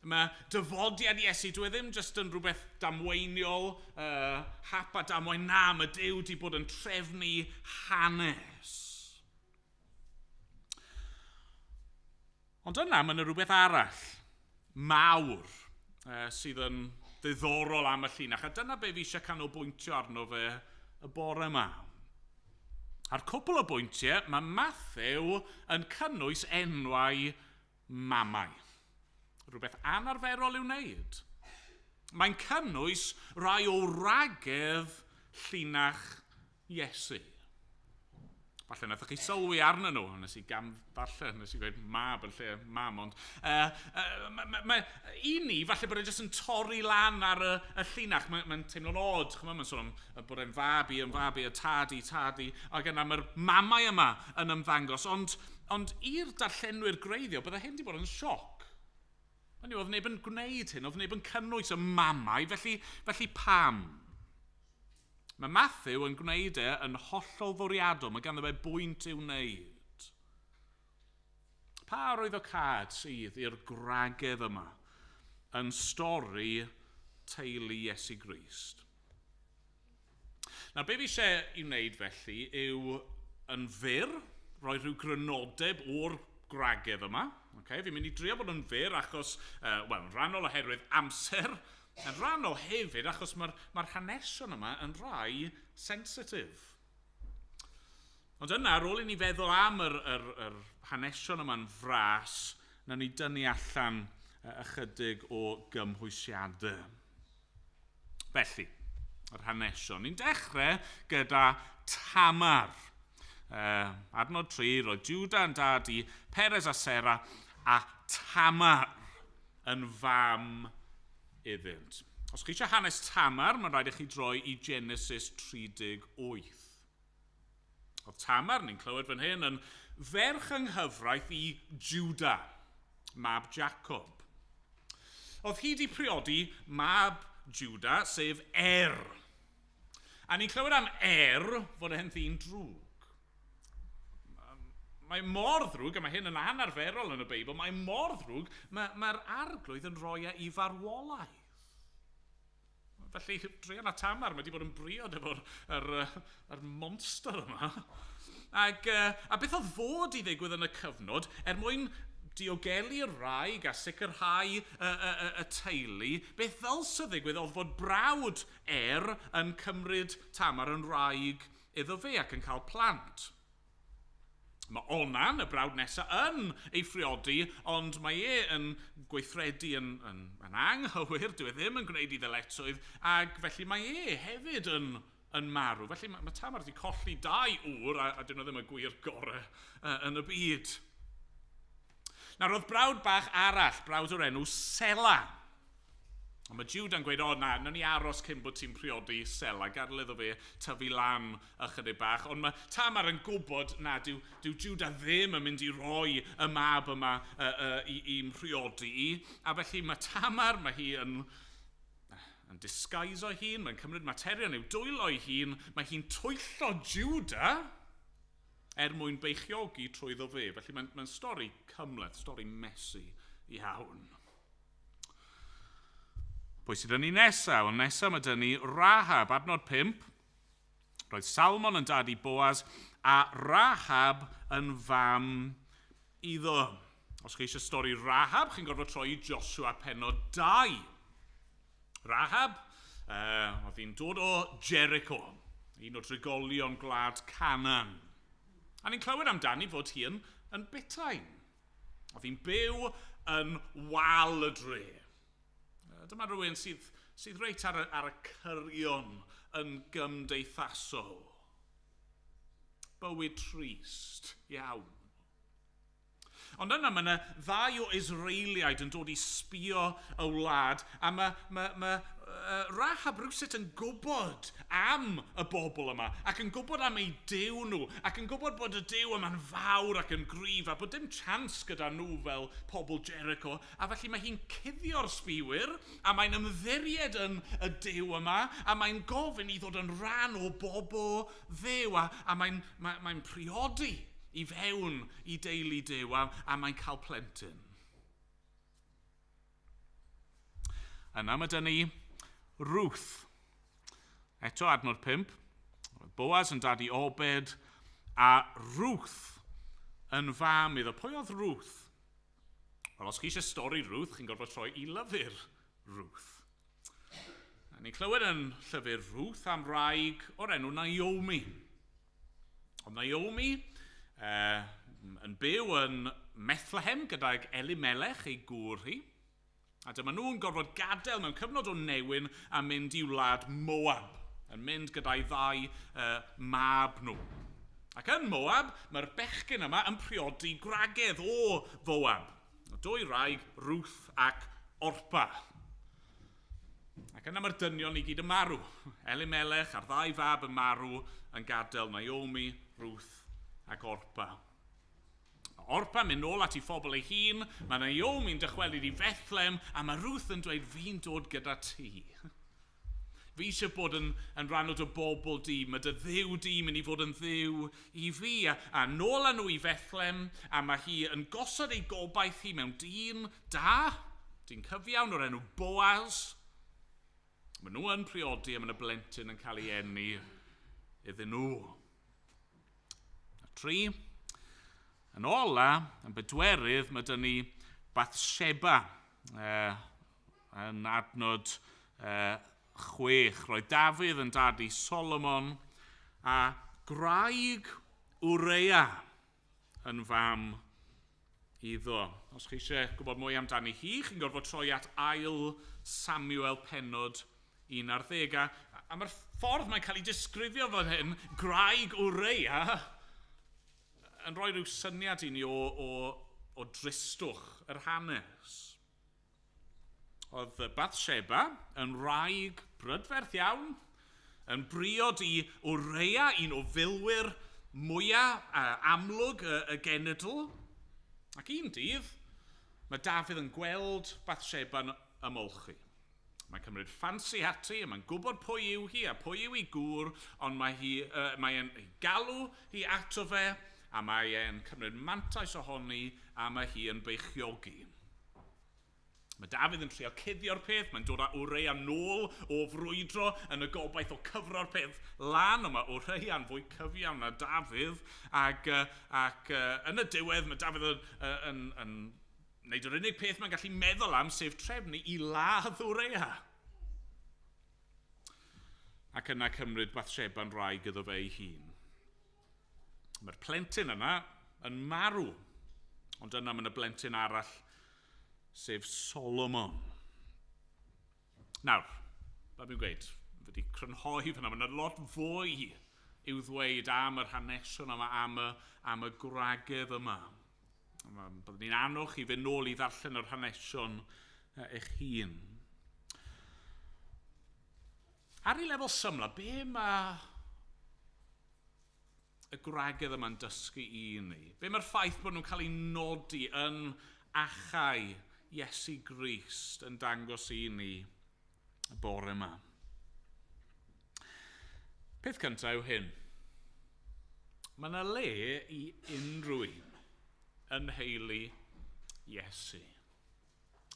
Mae dyfodiad Iesu, dwi ddim jyst yn rhywbeth damweiniol, hap a damwain, na, mae Duw wedi bod yn trefnu hanes. Ond yna, mae yna rhywbeth arall, mawr, sydd yn ddiddorol am y llinach, a dyna be fi eisiau canolbwyntio arno fe y bore yma. Ar cwpl o bwyntiau, mae Mathew yn cynnwys enwau mamau. Rhywbeth anarferol i'w wneud. Mae'n cynnwys rai o wragedd llinach Iesu. Falle wnaethoch chi sylwi arnyn nhw. Nes i gam falle, nes i gweud mab yn lle mam, ond i ni, falle bod e jyst yn torri lan ar y llinach. Mae'n teimlo'n od, ch'mo', mae'n sôn am bod e'n fab i, yn fab i, y tad i, tad i, ac yna mae'r mamau yma yn ymddangos. Ond i'r darllenwyr gwreiddiol, bydde hyn wedi bod yn sioc. Hynny yw, oedd neb yn gwneud hyn, oedd neb yn cynnwys y mamau, felly pam? Mae Mathew yn gwneud e yn hollol fwriadol, mae ganddo fe bwynt i'w wneud. Pa arwyddocâd sydd i'r gwragedd yma yn stori teulu Iesu Grist? Nawr, be fi eisiau i wneud felly yw yn fyr, rhoi rhyw grynodeb o'r gwragedd yma. Okay, fi'n mynd i drio bod yn fyr achos, wel, yn rhannol oherwydd amser, yn rhannol hefyd achos mae'r hanesion yma yn rhai sensitif. Ond yna, ar ôl i ni feddwl am yr hanesion yma'n fras, nawn ni dynnu allan ychydig o gymhwysiadau. Felly, yr hanesion. Ni'n dechrau gyda Tamar. Adnod 3, roedd Juda yn dad i Peres a Sera a Tamar yn fam iddynt. Os chi eisiau hanes Tamar, mae'n rhaid i chi droi i Genesis 38. Oedd Tamar, ni'n clywed fan hyn, yn ferch yng nghyfraith i Juda, mab Jacob. Oedd hi wedi priodi mab Juda, sef Er. A ni'n clywed am Er fod e'n ddyn drwg. Mae mor ddrwg, a mae hyn yn anarferol yn y Beibl, mae mor ddrwg, mae'r arglwydd yn rhoi e i farwolaeth. Felly, druan a Tamar, mae wedi bod yn briod efo'r yr monster yma. Ac, a beth oedd fod i ddigwydd yn y cyfnod, er mwyn diogelu'r wraig a sicrhau y teulu, beth ddylse ddigwydd oedd fod brawd Er yn cymryd Tamar yn wraig iddo fe ac yn cael plant. Mae Onan, y brawd nesaf, yn ei phriodi, ond mae e yn gweithredu yn anghywir, dyw e ddim yn gwneud ei ddyletswydd, ac felly mae e hefyd yn marw. Felly mae Tamar wedi colli dau ŵr, a dyn nhw ddim y gwir gorau yn y byd. Nawr, roedd brawd bach arall, brawd o'r enw Sela. Ond mae Juda'n gweud, o na, nawn ni aros cyn bod ti'n priodi Sela, gadael iddo fe tyfu lan ychydig bach. Ond mae Tamar yn gwybod na, dyw Juda ddim yn mynd i roi y mab yma i'n priodi i. A felly mae Tamar, mae hi yn disguise o'i hun, mae'n cymryd materion i'w dwylo ei hun, mae hi'n twyllo Juda er mwyn beichiogi trwyddo fe. Felly mae'n stori cymhleth, stori messy iawn. Pwy sydd yn ni nesaf? Wel, nesaf mae dyn ni Rahab, adnod 5. Roedd Salmon yn dad i Boaz a Rahab yn fam iddo. Os chi eisiau stori Rahab, chi'n gorfod troi i Joshua pennod 2. Rahab, oedd hi'n dod o Jericho, un o drigolion gwlad Canaan. A ni'n clywed amdani fod hi yn butain. Oedd hi'n byw yn wal y dre. Dyma rhywun sydd reit ar y cyrion yn gymdeithasol. Bywyd trist iawn. Ond yna mae yna ddau o Israeliaid yn dod i sbio y wlad, a mae Rahab rhywsut yn gwybod am y bobl yma, ac yn gwybod am eu Duw nhw, ac yn gwybod bod y Duw yma'n fawr ac yn gryf, a bod dim chance gyda nhw fel pobl Jericho, a felly mae hi'n cuddio'r sbiwyr, a mae'n ymddiried yn y Duw yma, a mae'n gofyn i ddod yn rhan o bobl Dduw, a mae'n priodi i fewn i deulu Duw, a mae'n cael plentyn. Yna mae dyn ni Ruth. Eto adnod 5. Boaz yn dad i Obed a Ruth yn fam iddo. Pwy oedd Ruth? Wel, os chi eisiau stori Ruth, chi'n gorfod troi i lyfr Ruth. A ni'n clywed yn llyfr Ruth am wraig o'r enw Naomi. Ond Naomi yn byw yn Bethlehem gydag Elimelech ei gŵr hi. A dyma nhw'n gorfod gadael mewn cyfnod o newyn a mynd i wlad Moab, yn mynd gyda'i ddau mab nhw. Ac yn Moab, mae'r bechgyn yma yn priodi gwragedd o Foab. Dwy wraig, Ruth ac Orpa. Ac yna mae'r dynion i gyd yn marw. Elimelech a'r ddau fab yn marw yn gadael Naomi, Ruth ac Orpa. Orpa mynd nôl at ei phobl ei hun, mae Naomi'n dychwelyd i Bethlehem, a mae Ruth yn dweud, fi'n dod gyda ti. Fi eisiau bod yn rhan o dy bobl di, mae dy Dduw di mynd i fod yn Dduw i fi. A nôl â nhw i Bethlehem, a mae hi yn gosod ei gobaith hi mewn dyn da, dyn cyfiawn o'r enw Boaz. Maen nhw yn priodi a mae yna blentyn yn cael ei eni iddyn nhw. A 3, yn ola, yn bedwerydd, mae dyn ni Bathsheba yn adnod 6. Roedd Dafydd yn dad i Solomon a gwraig Urea yn fam iddo. Os chi eisiau gwybod mwy amdani hi, chi'n gorfod troi at ail Samuel pennod 11. A mae'r ffordd mae'n cael ei disgrifio fan hyn, gwraig Urea, yn rhoi rhyw syniad i ni o dristwch yr hanes. Oedd Bathsheba yn wraig brydferth iawn, yn briod i Urea, un o filwyr mwyaf amlwg y genedl. Ac un dydd, mae Dafydd yn gweld Bathsheba'n ymolchi. Mae'n cymryd ffansi ati, a mae'n gwybod pwy yw hi a pwy yw ei gŵr, ond mae'n galw hi ato fe, a mae e'n cymryd mantais ohoni, a mae hi yn beichiogi. Mae Dafydd yn trio cuddio'r peth, mae'n dod â Urea nôl o frwydro yn y gobaith o cyfro'r peth lan, ond mae Urea'n fwy cyfiawn na Dafydd, ac yn y diwedd mae Dafydd yn wneud yr unig peth mae'n gallu meddwl am, sef trefnu i ladd Urea. Ac yna cymryd Bathsheba'n wraig iddo fe ei hun. Mae'r plentyn yna yn marw, ond yna mae yna blentyn arall, sef Solomon. Nawr, fel dwi'n gweud, fi wedi crynhoi fyna, mae yna lot fwy i'w ddweud am yr hanesion yma, am y gwragedd yma. Byddwn ni'n annog chi fynd nôl i ddarllen yr hanesion eich hun. Ar ei lefel symla, be mae y gwragedd yma'n dysgu i ni? Be mae'r ffaith bod nhw'n cael eu nodi yn achau Iesu Grist yn dangos i ni y bore yma? Peth cyntaf yw hyn. Mae yna le i unrhyw un yn nheulu Iesu.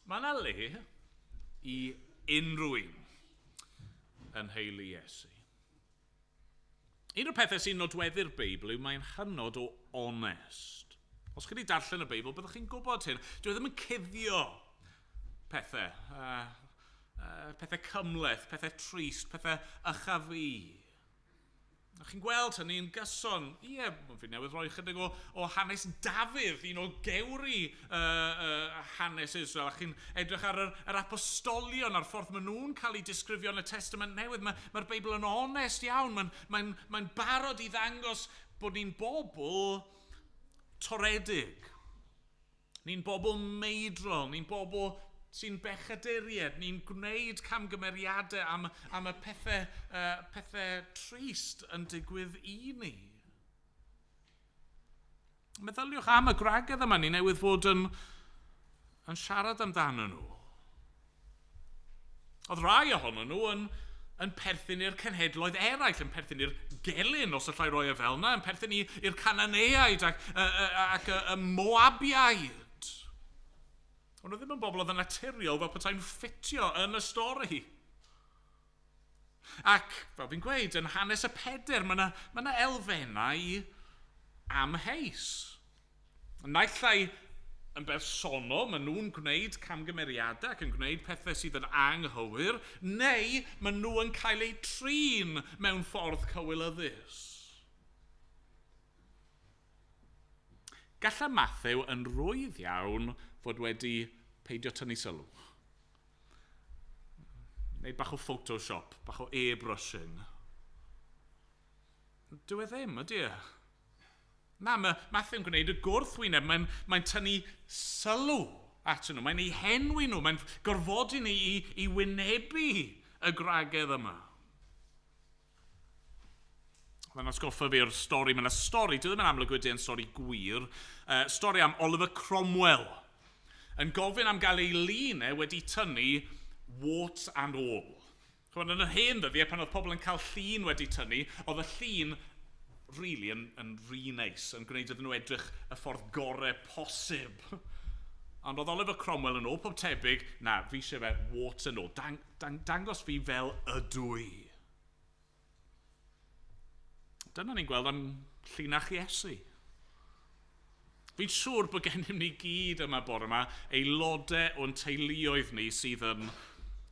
Mae yna le i unrhyw un yn nheulu Iesu. Un o'r pethau sy'n nodweddu'r Beibl yw mae'n hynod o onest. Os chi wedi darllen y Beibl, byddwch chi'n gwybod hyn. Dyw e ddim yn cuddio pethau. Pethau cymhleth, pethau trist, pethau ych a fi. A chi'n gweld hynny'n gyson. Ie, fi newydd roi chydig o hanes Dafydd, un o gewri hanes Israel. A chi'n edrych ar yr apostolion a'r ffordd maen nhw'n cael eu disgrifio yn y Testament Newydd. Mae'r Beibl yn onest iawn. Mae'n barod i ddangos bod ni'n bobl toredig. Ni'n bobl meidrol, ni'n bobl sy'n bechaduriaid, ni'n gwneud camgymeriadau am y pethau trist yn digwydd i ni. Meddyliwch am y gwragedd yma, ni newydd fod yn siarad amdano nhw. Oedd rai ohonyn nhw yn perthyn i'r cenhedloedd eraill, yn perthyn i'r gelyn, os allai roi e fel yna, yn perthyn i'r Cananeaid ac y Moabiaid. Ond nhw ddim yn bobl oedd yn naturiol fel petai'n ffitio yn y stori. Ac, fel fi'n gweud, yn hanes y Pedr, mae yna elfennau amheus. Naill ai yn bersonol, maen nhw'n gwneud camgymeriadau ac yn gwneud pethau sydd yn anghywir, neu maen nhw yn cael eu trin mewn ffordd cywilyddus. Gallai Mathew yn rwydd iawn fod wedi peidio tynnu sylw. Wneud bach o Photoshop, bach o airbrushing. Dyw e ddim, ydy e? Na, mae Mathew'n gwneud y gwrthwyneb. Mae'n tynnu sylw atyn nhw. Mae'n eu henwi nhw. Mae'n gorfodi ni i wynebu y gwragedd yma. Mae'n atgoffa fi o'r stori. Mae'n stori, dwi ddim yn amlwg wedi yn stori gwir, stori am Oliver Cromwell yn gofyn am gael ei lun e wedi tynnu warts and all. Ch'mod, yn yr hen ddyddiau, pan oedd pobl yn cael llun wedi tynnu, oedd y llun really yn rhy neis, yn gwneud iddyn nhw edrych y ffordd gorau posib. Ond oedd Oliver Cromwell yn ôl pob tebyg, na, fi eisiau fe warts and all. Dangos fi fel ydw i. Dyna ni'n gweld am llinach Iesu. Fi'n siŵr bod gennym ni gyd yma bore yma aelodau o'n teuluoedd ni sydd yn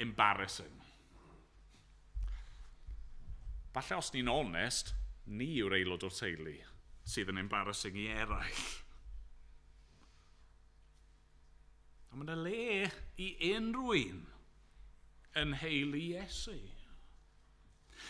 embarrassing. Falle os ni'n onest, ni yw'r aelod o'r teulu sydd yn embarrassing i eraill. A mae yna le i unrhyw un yn nheulu Iesu.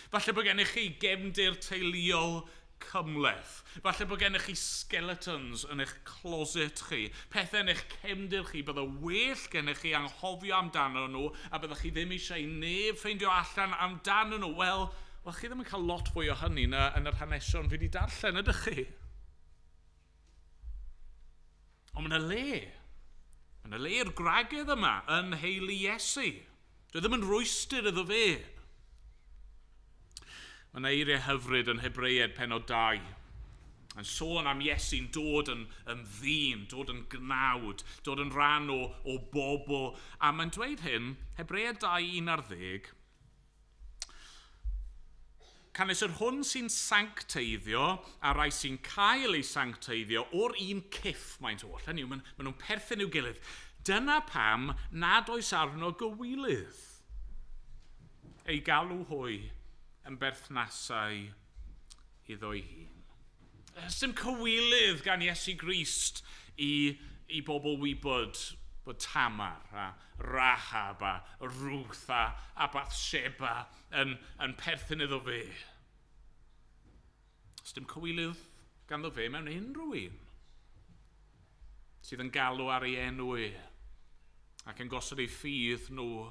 Falle bod gennych chi gefndir teuluol cymhleth. Falle bod gennych chi skeletons yn eich closet chi. Pethau yn eich cefndir chi, bydde well gennych chi anghofio amdano nhw a byddech chi ddim eisiau i neb ffeindio allan amdano nhw. Wel, chi ddim yn cael lot fwy o hynny na yn yr hanesion fi wedi darllen, ydych chi? Ond mae yna le. Mae yna le i'r gwragedd yma yn nheulu Iesu. Dwi ddim yn rwystr iddo fe. Mae yna eiriau hyfryd yn Hebreaid pennod 2. Yn sôn am Iesu'n dod yn ddyn, dod yn gnawd, dod yn rhan o bobl. A mae'n dweud hyn, Hebreaid 2:11, canys yr hwn sy'n sancteiddio a rai sy'n cael ei sancteiddio o'r un cyff maent oll. Hynny yw, maen nhw'n perthyn i'w gilydd. Dyna pam nad oes arno gywilydd. Ei galw hwy yn berthnasau iddo'i hun. Does dim cywilydd gan Iesu Grist i bobl wybod bod Tamar a Rahab a Ruth a Bathsheba yn perthyn iddo fe. Does dim cywilydd ganddo fe mewn unrhyw un sydd yn galw ar ei enw e ac yn gosod ei ffydd nhw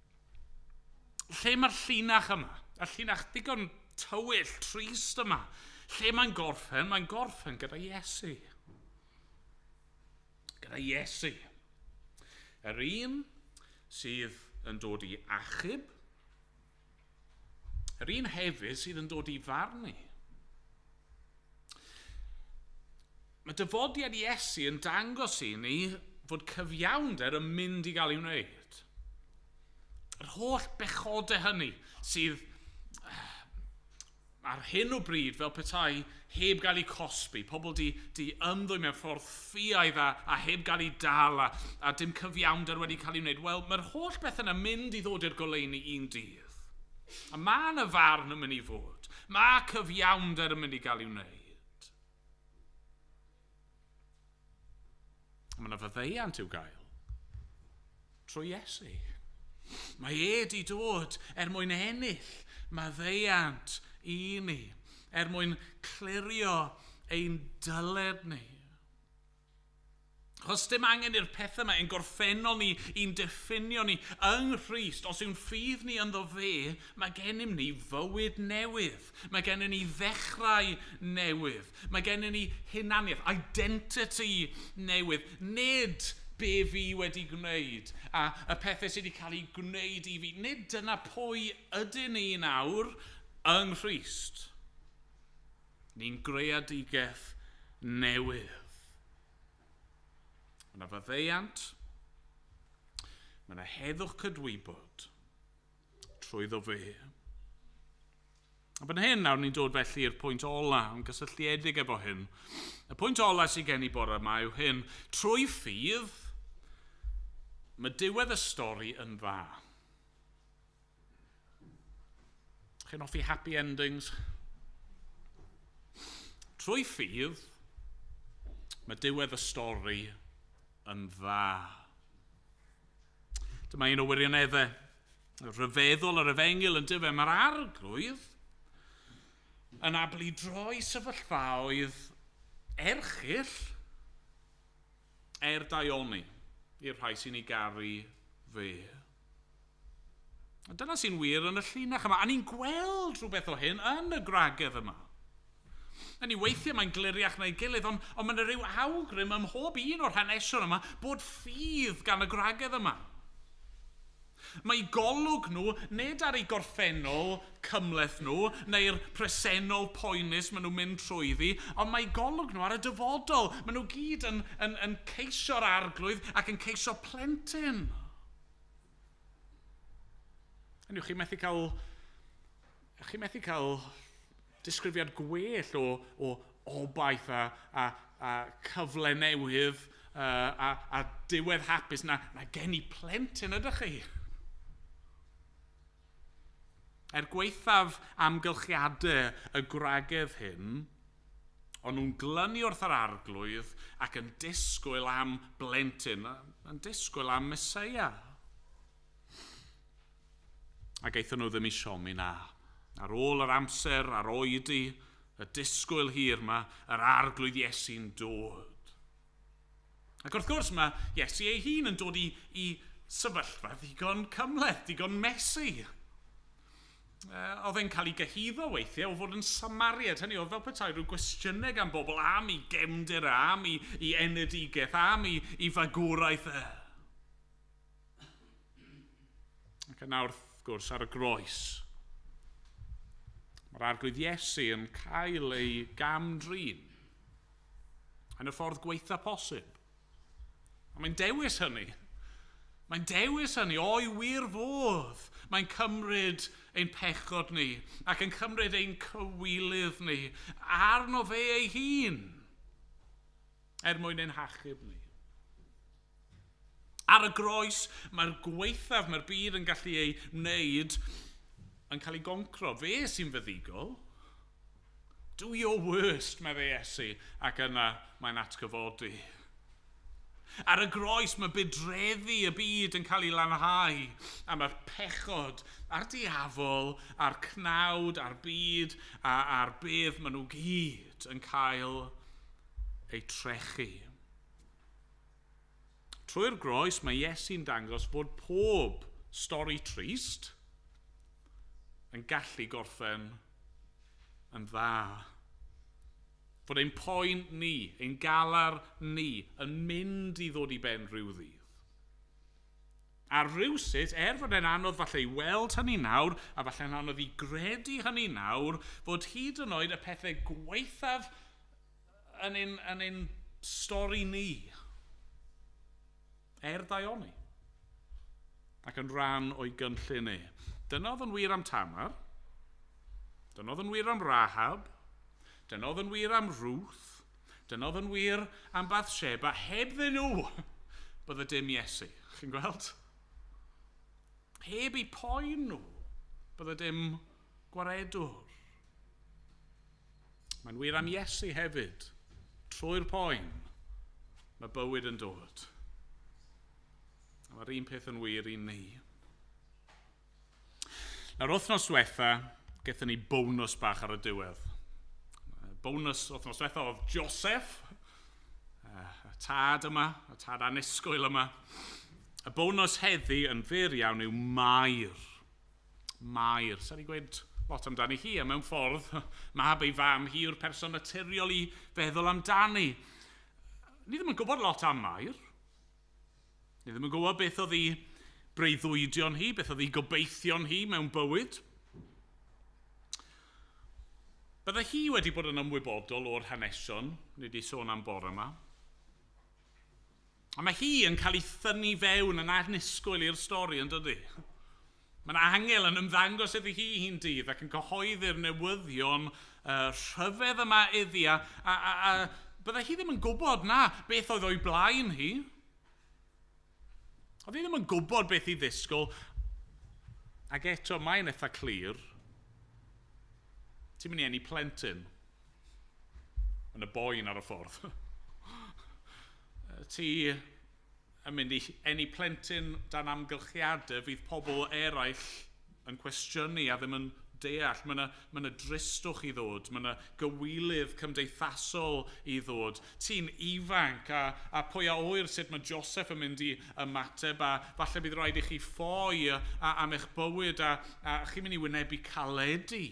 Lle mae'r llinach yma? Y llinach digon tywyll, trist yma. Lle mae'n gorffen? Mae'n gorffen gyda Iesu. Gyda Iesu. Yr un sydd yn dod i achub, yr un hefyd sydd yn dod i farnu. Mae dyfodiad Iesu yn dangos i ni fod cyfiawnder yn mynd i gael ei wneud. Yr holl bechodau hynny sydd ar hyn o bryd fel petai heb gael eu cosbi, pobl di ymddwyn mewn ffordd ffiaidd a heb gael eu dal a dim cyfiawnder wedi cael ei wneud. Wel, mae'r holl beth yna mynd i ddod i'r goleuni un dydd. A mae yna farn yn mynd i fod. Mae cyfiawnder yn mynd i gael ei wneud. Mae yna faddeuant i'w gael trwy Iesu. Mae e di dod er mwyn ennill maddeuant i ni, er mwyn clirio ein dyled ni. Achos dim angen i'r pethau yma ein gorffennol ni, i'n diffinio ni yng Nghrist. Os yw'n ffydd ni ynddo fe, mae gennym ni fywyd newydd. Mae gennym ni ddechrau newydd. Mae gennym ni hunaniaeth, identity newydd. Nid be fi wedi gwneud a y pethau sydd wedi cael eu gwneud i fi. Nid dyna pwy ydyn ni nawr yng Nghrist. Ni'n greadigaeth newydd. Mae yna faddeuant, mae yna heddwch cydwybod trwyddo fe. A fan hyn nawr ni'n dod felly i'r pwynt ola, yn gysylltiedig efo hyn. Y pwynt ola sydd gen i bore yma yw hyn. Trwy ffydd, mae diwedd y stori yn dda. Chi'n hoffi happy endings? Trwy ffydd, mae diwedd y stori yn dda. Dyma un o wirioneddau rhyfeddol yr efengyl yn dyfe. Mae'r Arglwydd yn abl i droi sefyllfaoedd erchyll er daioni i'r rhai sy'n ei garu fe. A dyna sy'n wir yn y llinach yma. A ni'n gweld rhywbeth o hyn yn y gwragedd yma. A ni weithiau mae'n gliriach na'i gilydd, ond mae yna rhyw awgrym ym mhob un o'r hanesion yma bod ffydd gan y gwragedd yma. Mae golwg nhw, nid ar eu gorffennol cymhleth nhw, neu'r presennol poenus maen nhw'n mynd trwyddi, ond mae golwg nhw ar y dyfodol. Maen nhw gyd yn ceisio'r Arglwydd ac yn ceisio plentyn. Hynny yw, chi methu cael disgrifiad gwell o obaith a cyfle newydd a diwedd hapus na gen i plentyn, ydych chi? Er gwaethaf amgylchiadau y gwragedd hyn, o'n nhw'n glynu wrth yr Arglwydd ac yn disgwyl am blentyn, yn disgwyl am Meseia. Ac aethon nhw ddim i siomi na. Ar ôl yr amser, ar oedi, y disgwyl hir yma, yr Arglwydd Iesu'n dod. Ac wrth gwrs mae Iesu ei hun yn dod i sefyllfa ddigon cymhleth, digon messy. Oedd e'n cael ei gyhuddo weithiau o fod yn Samariad. Hynny oedd fel petai rhyw gwestiynau gan bobl am ei gefndir, am ei enedigaeth, am ei fagwraeth e. Ac yna wrth gwrs ar y groes, mae'r Arglwydd Iesu yn cael ei gam-drin yn y ffordd gweitha posib. A mae'n dewis hynny. Mae'n dewis hynny o'i wir fodd. Mae'n cymryd ein pechod ni ac yn cymryd ein cywilydd ni arno fe ei hun er mwyn ein hachub ni. Ar y groes, mae'r gwaethaf mae'r byd yn gallu ei wneud yn cael ei goncro. Fe sy'n fuddugol. Do your worst, meddai Iesu, ac yna mae'n atgyfodi. Ar y groes mae budreddi y byd yn cael ei lanhau, a mae'r pechod a'r diafol, a'r cnawd, a'r byd, a'r bedd, maen nhw gyd yn cael eu trechu. Trwy'r groes mae Iesu'n dangos fod pob stori trist yn gallu gorffen yn dda. Fod ein poen ni, ein galar ni, yn mynd i ddod i ben rhyw ddydd. A rhywsut, fod e'n anodd falle i weld hynny nawr, a falle'n anodd i gredu hynny nawr, fod hyd yn oed y pethau gwaethaf yn ein stori ni, er daioni, ac yn rhan o'i gynllun e. Dyna oedd yn wir am Tamar, dyna oedd yn wir am Rahab, dyna oedd yn wir am Ruth, dyna oedd yn wir am Bathsheba, hebddyn nhw bydde dim Iesu. Chi'n gweld? Heb eu poen nhw, bydde dim gwaredwr. Mae'n wir am Iesu hefyd. Trwy'r poen, mae bywyd yn dod. A mae'r un peth yn wir i ni. Nawr, wythnos diwetha, gaethon ni bonus bach ar y diwedd. Bonus wythnos diwetha oedd Joseph, y tad yma, y tad annisgwyl yma. Y bonus heddi yn fyr iawn yw Mair. Mair. Sa'n i gweud lot amdani hi, a mewn ffordd, mab ei fam hi yw'r person naturiol i feddwl amdani. Ni ddim yn gwybod lot am Mair. Ni ddim yn gwybod beth oedd ei breuddwydion hi, beth oedd ei gobeithion hi mewn bywyd. Bydde hi wedi bod yn ymwybodol o'r hanesion ni wedi sôn am bore yma. A mae hi yn cael ei thynnu fewn yn annisgwyl i'r stori, yn dydy? Mae'n angel yn ymddangos iddi hi un dydd ac yn cyhoeddi'r newyddion rhyfedd yma iddi a bydde hi ddim yn gwybod na beth oedd o'i blaen hi. Oedd hi ddim yn gwybod beth i ddisgwyl, ac eto mae'n eitha clir. Ti'n mynd i eni plentyn yn y boen ar y ffordd. Ti yn mynd i eni plentyn dan amgylchiadau fydd pobl eraill yn cwestiynu a ddim yn deall. Mae yna dristwch i ddod, mae yna gywilydd cymdeithasol i ddod. Ti'n ifanc a pwy a ŵyr sut mae Joseph yn mynd i ymateb a falle bydd rhaid i chi ffoi am eich bywyd a chi'n mynd i wynebu caledi.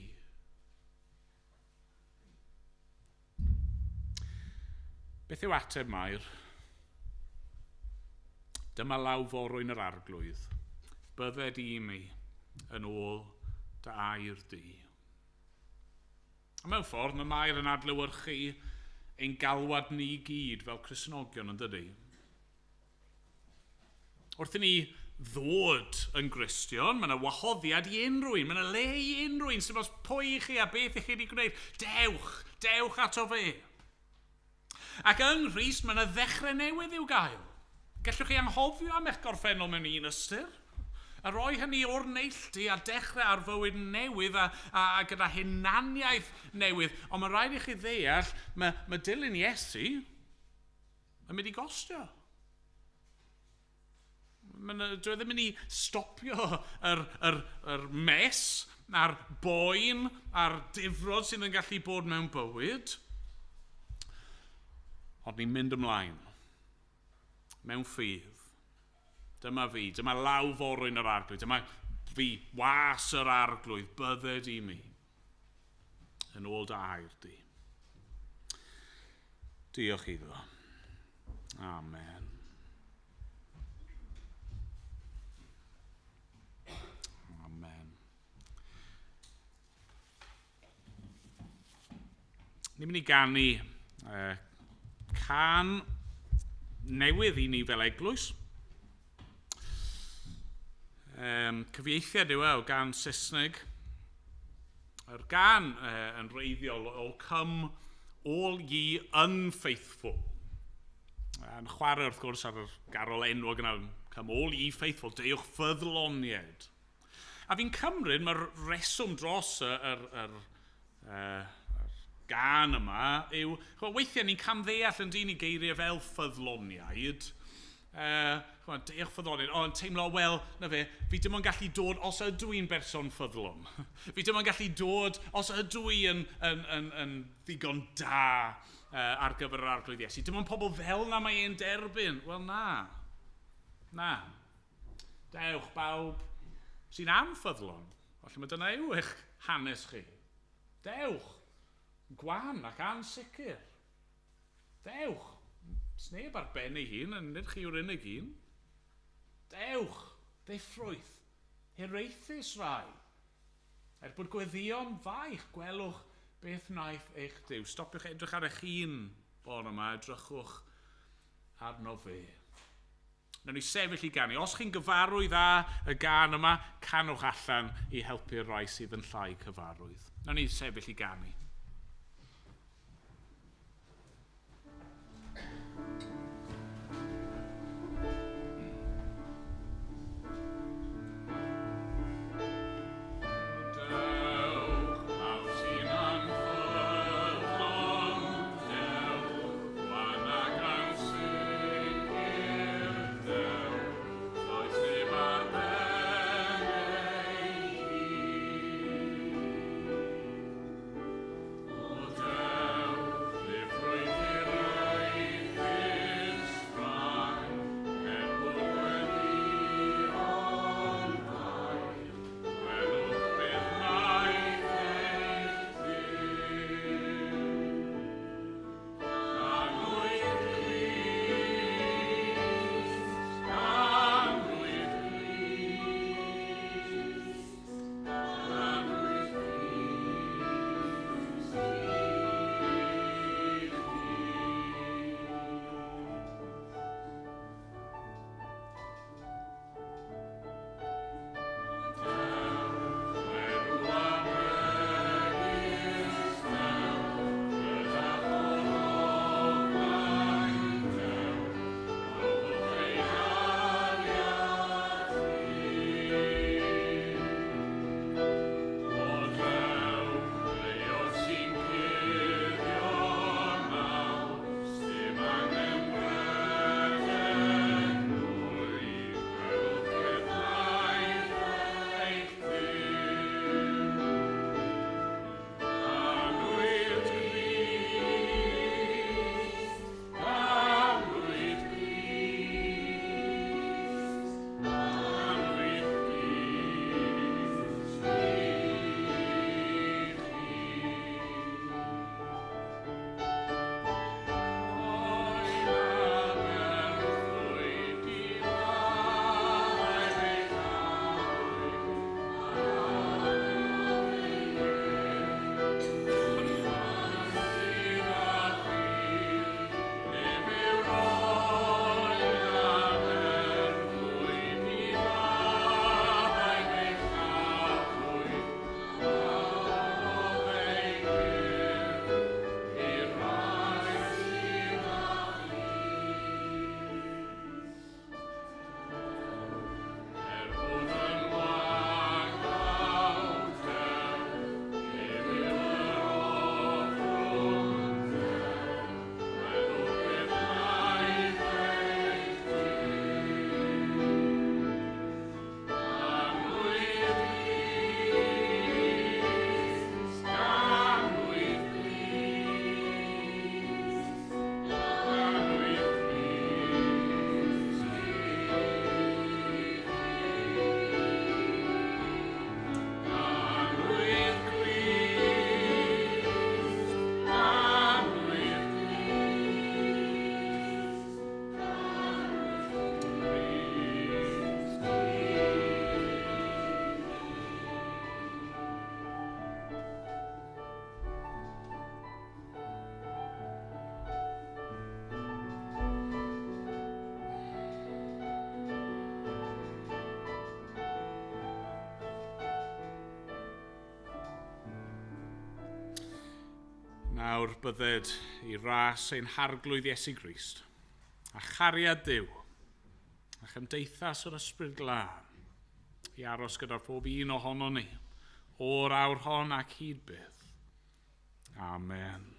Beth yw ateb Mair? Dyma law forwyn yr Arglwydd. Bydded i mi yn ôl dy air di. A mewn ffordd, mae Mair yn adlewyrchu ein galwad ni gyd fel Cristnogion, yn dydy? Wrth i ni ddod yn Gristion, mae yna wahoddiad i unrhyw un, mae yna le i unrhyw un, sy'n os pwy i chi a beth i chi wedi gwneud. Dewch, dewch ato fe. Ac yng Nghrist mae yna ddechrau newydd i'w gael. Gallwch chi anghofio am eich gorffennol mewn un ystyr, a roi hynny o'r neilltu a dechrau ar fywyd newydd a gyda hunaniaeth newydd. Ond mae rhaid i chi ddeall, mae dilyn Iesu yn mynd i gostio. Dwi e ddim mynd i stopio yr mess a'r boen a'r difrod sydd yn gallu bod mewn bywyd. Ond ni'n mynd ymlaen mewn ffydd. Dyma fi, dyma law forwyn yr Arglwydd, dyma fi was yr Arglwydd, bydded i mi yn ôl dy air di. Diolch iddo. Amen. Amen. Ni'n mynd i ganu cân newydd i ni fel eglwys. Cyfieithiad yw e o gân Saesneg. Yr gân yn wreiddiol o "Come All Ye Unfaithful". Yn chwarae wrth gwrs ar y garol enwog yna, "Come all ye faithful", deuwch ffyddloniaid. A fi'n cymryd mae'r reswm dros yr gân yma yw, ch'mod, weithiau ni'n camddeall yn dyn ni geiriau fel ffyddloniaid. Ch'mod, deuwch ffyddloniaid, ond teimlo, wel, na fe, fi dim ond gallu dod os ydw i'n berson ffyddlon. Fi dim ond gallu dod os ydw i yn ddigon da ar gyfer yr Arglwydd Iesu. Dim ond pobl fel na mae e'n derbyn. Wel, na. Na. Dewch bawb sy'n anffyddlon. Falle mae dyna yw eich hanes chi. Dewch, gwan ac ansicr. Dewch, sneb ar ben ei hun, yn nid chi yw'r unig un. Dewch, ddiffrwyth, hiraethus rai. Er bod gweddïo'n faich, gwelwch beth wnaeth eich Duw. Stopiwch edrych ar eich hun bore yma, edrychwch arno fe. Nawn ni sefyll i ganu. Os chi'n gyfarwydd â y gân yma, canwch allan i helpu'r rhai sydd yn llai cyfarwydd. Nawn ni sefyll i ganu. Dewch, pawb sy'n anffyddlon, dewch, gwan ac ansicr, dewch, does neb ar ben ei hun. O dewch, ddifrwyth hiraethus rai, er bod gweddïo'n faich, gwelwch beth wnaeth eich Duw. Ganwyd Crist, ganwyd Crist, ganwyd Crist i chi. Ganwyd Crist, ganwyd Crist, ganwyd Crist i chi. Oen aberthwyd i faddau ei Er bod yn wag dew, ef yw yr offrwm dew, gwelwch beth wnaeth eich Duw. Ganwyd Crist, ganwyd Crist, ganwyd Crist i chi. Ganwyd Crist, ganwyd Crist, ganwyd Crist i Nawr bydded i ras ein harglwydd Iesu Grist, a chariad Duw, a chymdeithas yr Ysbryd Glân, i aros gyda phob un ohonon ni, o'r awr hon ac hyd byth. Amen.